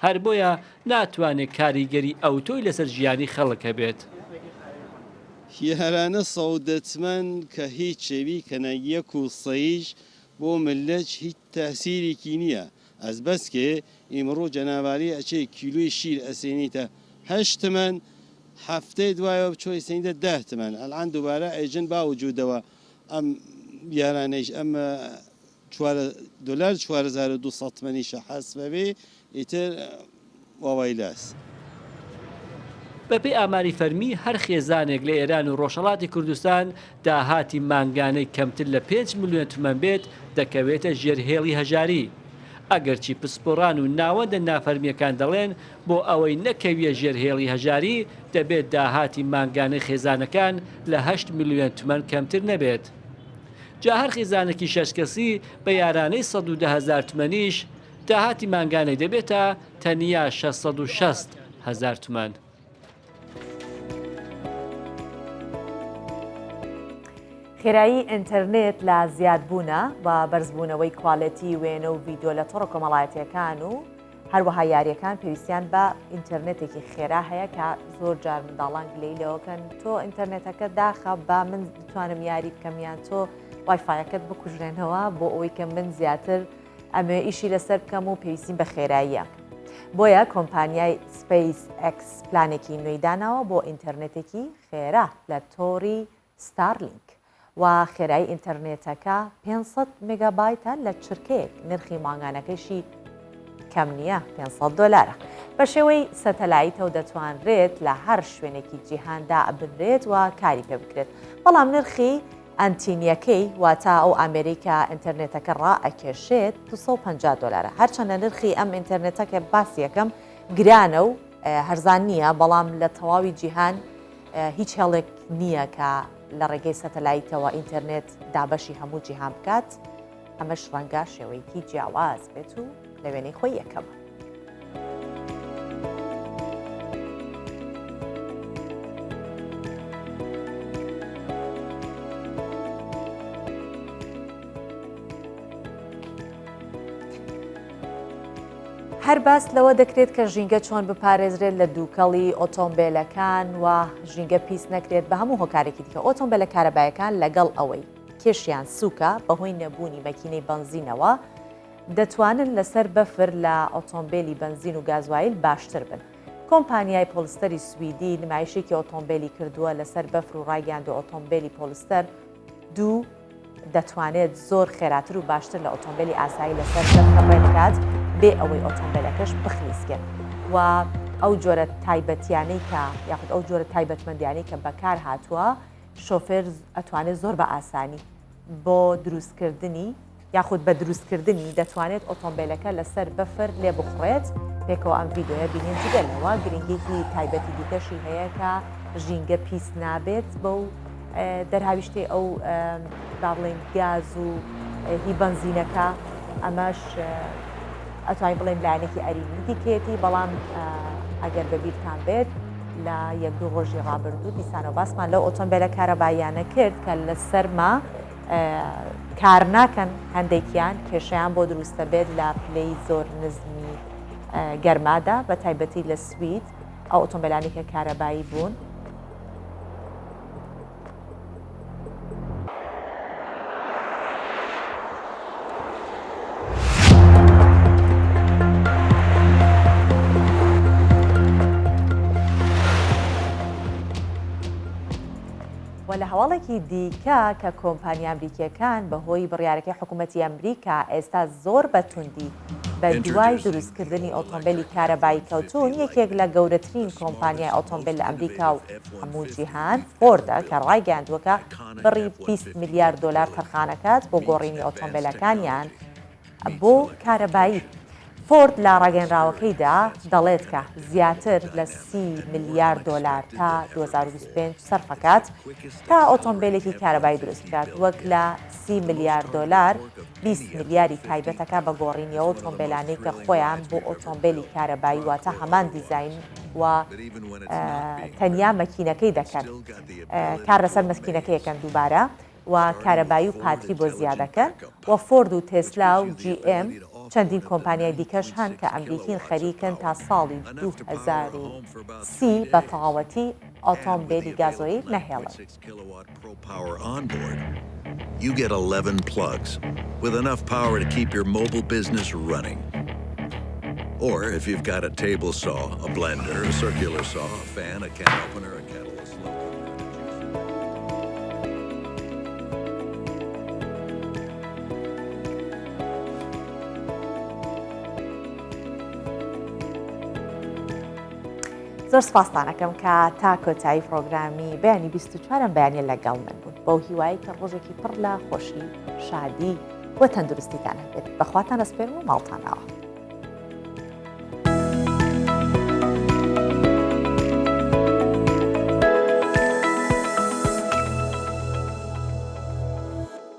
[SPEAKER 13] هەر بۆیە ناتوانێ کاریگەری ئەوتۆی لەسەر ژیانی خەڵک هەبێت.
[SPEAKER 15] یارانە سەودە تمەن کە هیچ شەوی کەنە یەک و سەیش بۆ مللەت هیچ تاسیرێکی نیە ئەز بەس کێ ئیمڕوو جەنابالی ئەچێ کیلۆی شیر ئەسێنیتە هەشت تمەن هەفتەی دوایەوە بچۆ ئیسێنیتە دە تمەن ئەلعان دوبارە ئەیژن با وجودەوە ئەم یارانەیش ئەم چوار دۆلار 4200 تمەنیشە حەسبەبێ ئیتر واوەیلاس.
[SPEAKER 13] بەپێی ئاماری فەرمی، هەر خێزانێک لە ئێران و ڕۆژهەڵاتی کوردستان داهاتی مانگانەی کەمتر لە پێنج ملیۆن تمەن بێت، دەکەوێتە ژێر هێڵی هەژاری. ئەگەرچی پسپۆڕان و ناوەندە نافەرمییەکان دەڵێن، بۆ ئەوەی نەکەویە ژێر هێڵی هەژاری، دەبێت داهاتی مانگانەی خێزانەکان لە هەشت ملیۆن تمەن کەمتر نەبێت. جا هەر خیزانێکی شەش کەسی بە یارانەی 110 هەزار تمەنیش، داهاتی مانگانەی دەبێتە تەنیا 660. هەزار تمەن.
[SPEAKER 1] خێرایی ئینتەرنێت لە زیادبوونە بە بەرزبوونەوەی کوالێتی وێنە و ڤیدیۆ لە تۆڕە کۆمەڵایەتیەکان و هەروەها یاریەکان پێویستیان بە ئینتەرنێتێکی خێرا هەیە کە زۆر جار منداڵان گلەی لەوەکەن تۆ ئینتەرنێتەکە داخە با من بتوانم یاری بکەم یان تۆ وایفایەکەت بکوژێنەوە بۆ ئەوەی کە من زیاتر ئەمەوێ ئیشی لەسەر بکەم و پێویستیم بە خێراییە. بۆیە کۆمپانیای سپەیس ئێکس پلانێکی نوێی داناوە بۆ ئینتەرنێتێکی خێرا لە تۆڕی ستارلینک و خێرایی ئینتەرنێتەکە 500 مێگابایتە لە چرکەیەک، نرخی مانگانەکەیشی کەم نییە 500 دۆلارە. بە شێوەی سەتەلایتەوە دەتوانرێت لە هەر شوێنێکی جیهاندا بنرێت و کاری پێ بکرێت، بەڵام نرخی ئەنتینیەکەی واتە ئەو ئامێرەی کە ئینتەرنێتەکە ڕائەکێشێت 250 دۆلارە. هەرچەندە نرخی ئەم ئینتەرنێتە کە باسی ئەکەم گرانە و هەرزان نییە، بەڵام لە تەواوی جیهان هیچ هێڵێک نییە کە لە ڕێگەی سەتەلایتەوە ئینتەرنێت دابەشی هەموو جیهان بکات، ئەمەش ڕەنگە شێوەیەکی جیاواز بێت و لە وێنەی خۆی یەکەمە. هەر باس لەوە دەکرێت کە ژینگە چۆن بپارێزرێت لە دووکەڵی ئۆتۆمبیلەکان و ژینگە پیس نەکرێت بە هەموو هۆکارێکی دیکە ئۆتۆمبیلە کارەبایەکان لەگەڵ ئەوەی کێشیان سووکە بەهۆی نەبوونی مەکینەی بەنزینەوە دەتوانن لەسەر بەفر لە ئۆتۆمبێلی بەنزین و گازوایل باشتر بن. کۆمپانیای پۆلستەری سویدی نمایشێکی ئۆتۆمبێلی کردووە لەسەر بەفر و ڕایگەیاندووە ئۆتۆمبێلی پۆلستەر دوو دەتوانێت زۆر خێراتر و باشتر لە ئۆتۆمبێلی ئاسایی لەسەر بەفر ڕێ بکات بێ ئەوەی ئۆتۆمبێلەکەش بخلیسکێت و ئەو جۆرە تایبەتیانەی کە یاخود ئەو جۆرە تایبەتمەندیانەی کە بەکار هاتووە شۆفێر ئەتوانێت زۆر بە ئاسانی بۆ دروستکردنی یاخود بە دروستکردنی دەتوانێت ئۆتۆمبێلەکە لەسەر بەفر لێبخوڕێت، پێکەوە ئەم ڤیدیۆیە بینین جگە لەوە گرنگیەکی تایبەتی دیکەشی هەیە کە ژینگە پیس نابێت بەو دەرهاویشتەی ئەو با بڵێین گاز و هی بەنزینەکە ئەمەش ئەتوانین بڵێن لایەنێکی ئەرینی دیکەیەتی بەڵام ئەگەر بەبیرتان بێت لە یەک دوو ڕۆژی ڕابردوو دیسانەوە باسمان لەو ئۆتۆمبیلە کارەباییانە کرد کە لە سەرما کار ناکەن هەندێکیان کێشەیان بۆ دروستە بێت لە پلەی زۆر نزمی گەرمادا بە تایبەتی لە سوید ئەو ئۆتۆمبیلانی کە کارەبایی بوون. و لە هەواڵێکی دیکە کە کۆمپانیا ئەمریکییەکان بەهۆی بڕیارەکەی حکوومەتی ئەمریکا ئێستا زۆر بە توندی بە دوای دروستکردنی ئۆتۆمبیلی کارەبایی کەوتوون، یەکێک لە گەورەترین کۆمپانیای ئۆتۆمبیل لە ئەمریکا و هەموو جیهان فۆردە کە ڕایگەیاندووە کە بڕی 20 ملیار دۆلار تەرخانەکات بۆ گۆڕینی ئۆتۆمبیلەکانیان بۆ کارەبایی. فۆرد لە ڕاگەیەنراوەکەیدا دەڵێت کە زیاتر لە 30 ملیار دۆلار تا 2025 سەرفەکات تا ئۆتۆمبیلێکی کارەبایی دروست بکات وەک لە 30 ملیار دۆلار 20 ملیاری تایبەتەکە بە گۆڕینی ئەو ئۆتۆمبیلانەی کە خۆیان بۆ ئۆتۆمبیلی کارەبایی واتە هەمان دیزاین و تەنیا مەکینەکەی دەکەن کار لەسەر مەکینەکەیەکەن دووبارە و کارەبایی و پاتری بۆ زیادەکەن و فۆرد و تێسلا و جی ئێم چەندین کۆمپانیای دیکەش هەن کە ئەمریکین خەریکن تا ساڵی 2030 بە تەواوەتی ئۆتۆمبێلی گازۆیل نەهێڵن.
[SPEAKER 16] You get 11 plugs with enough power to keep your mobile business running. Or if you've got a table saw, a blender, a circular saw, a fan, a can opener, a kettle, a slow cooker, and a juicer.
[SPEAKER 1] زۆر سپاستان ئەکەم کە تا کۆتایی پرۆگرامی بەیانی 24 بەیانە لەگەڵ من بوون بەو هیوایی کە ڕۆژێکی پڕ لە خۆشی شادی و تەندروستیتان هەبێت بەخواتان ئەسپێرم و ماڵتان ئاوا.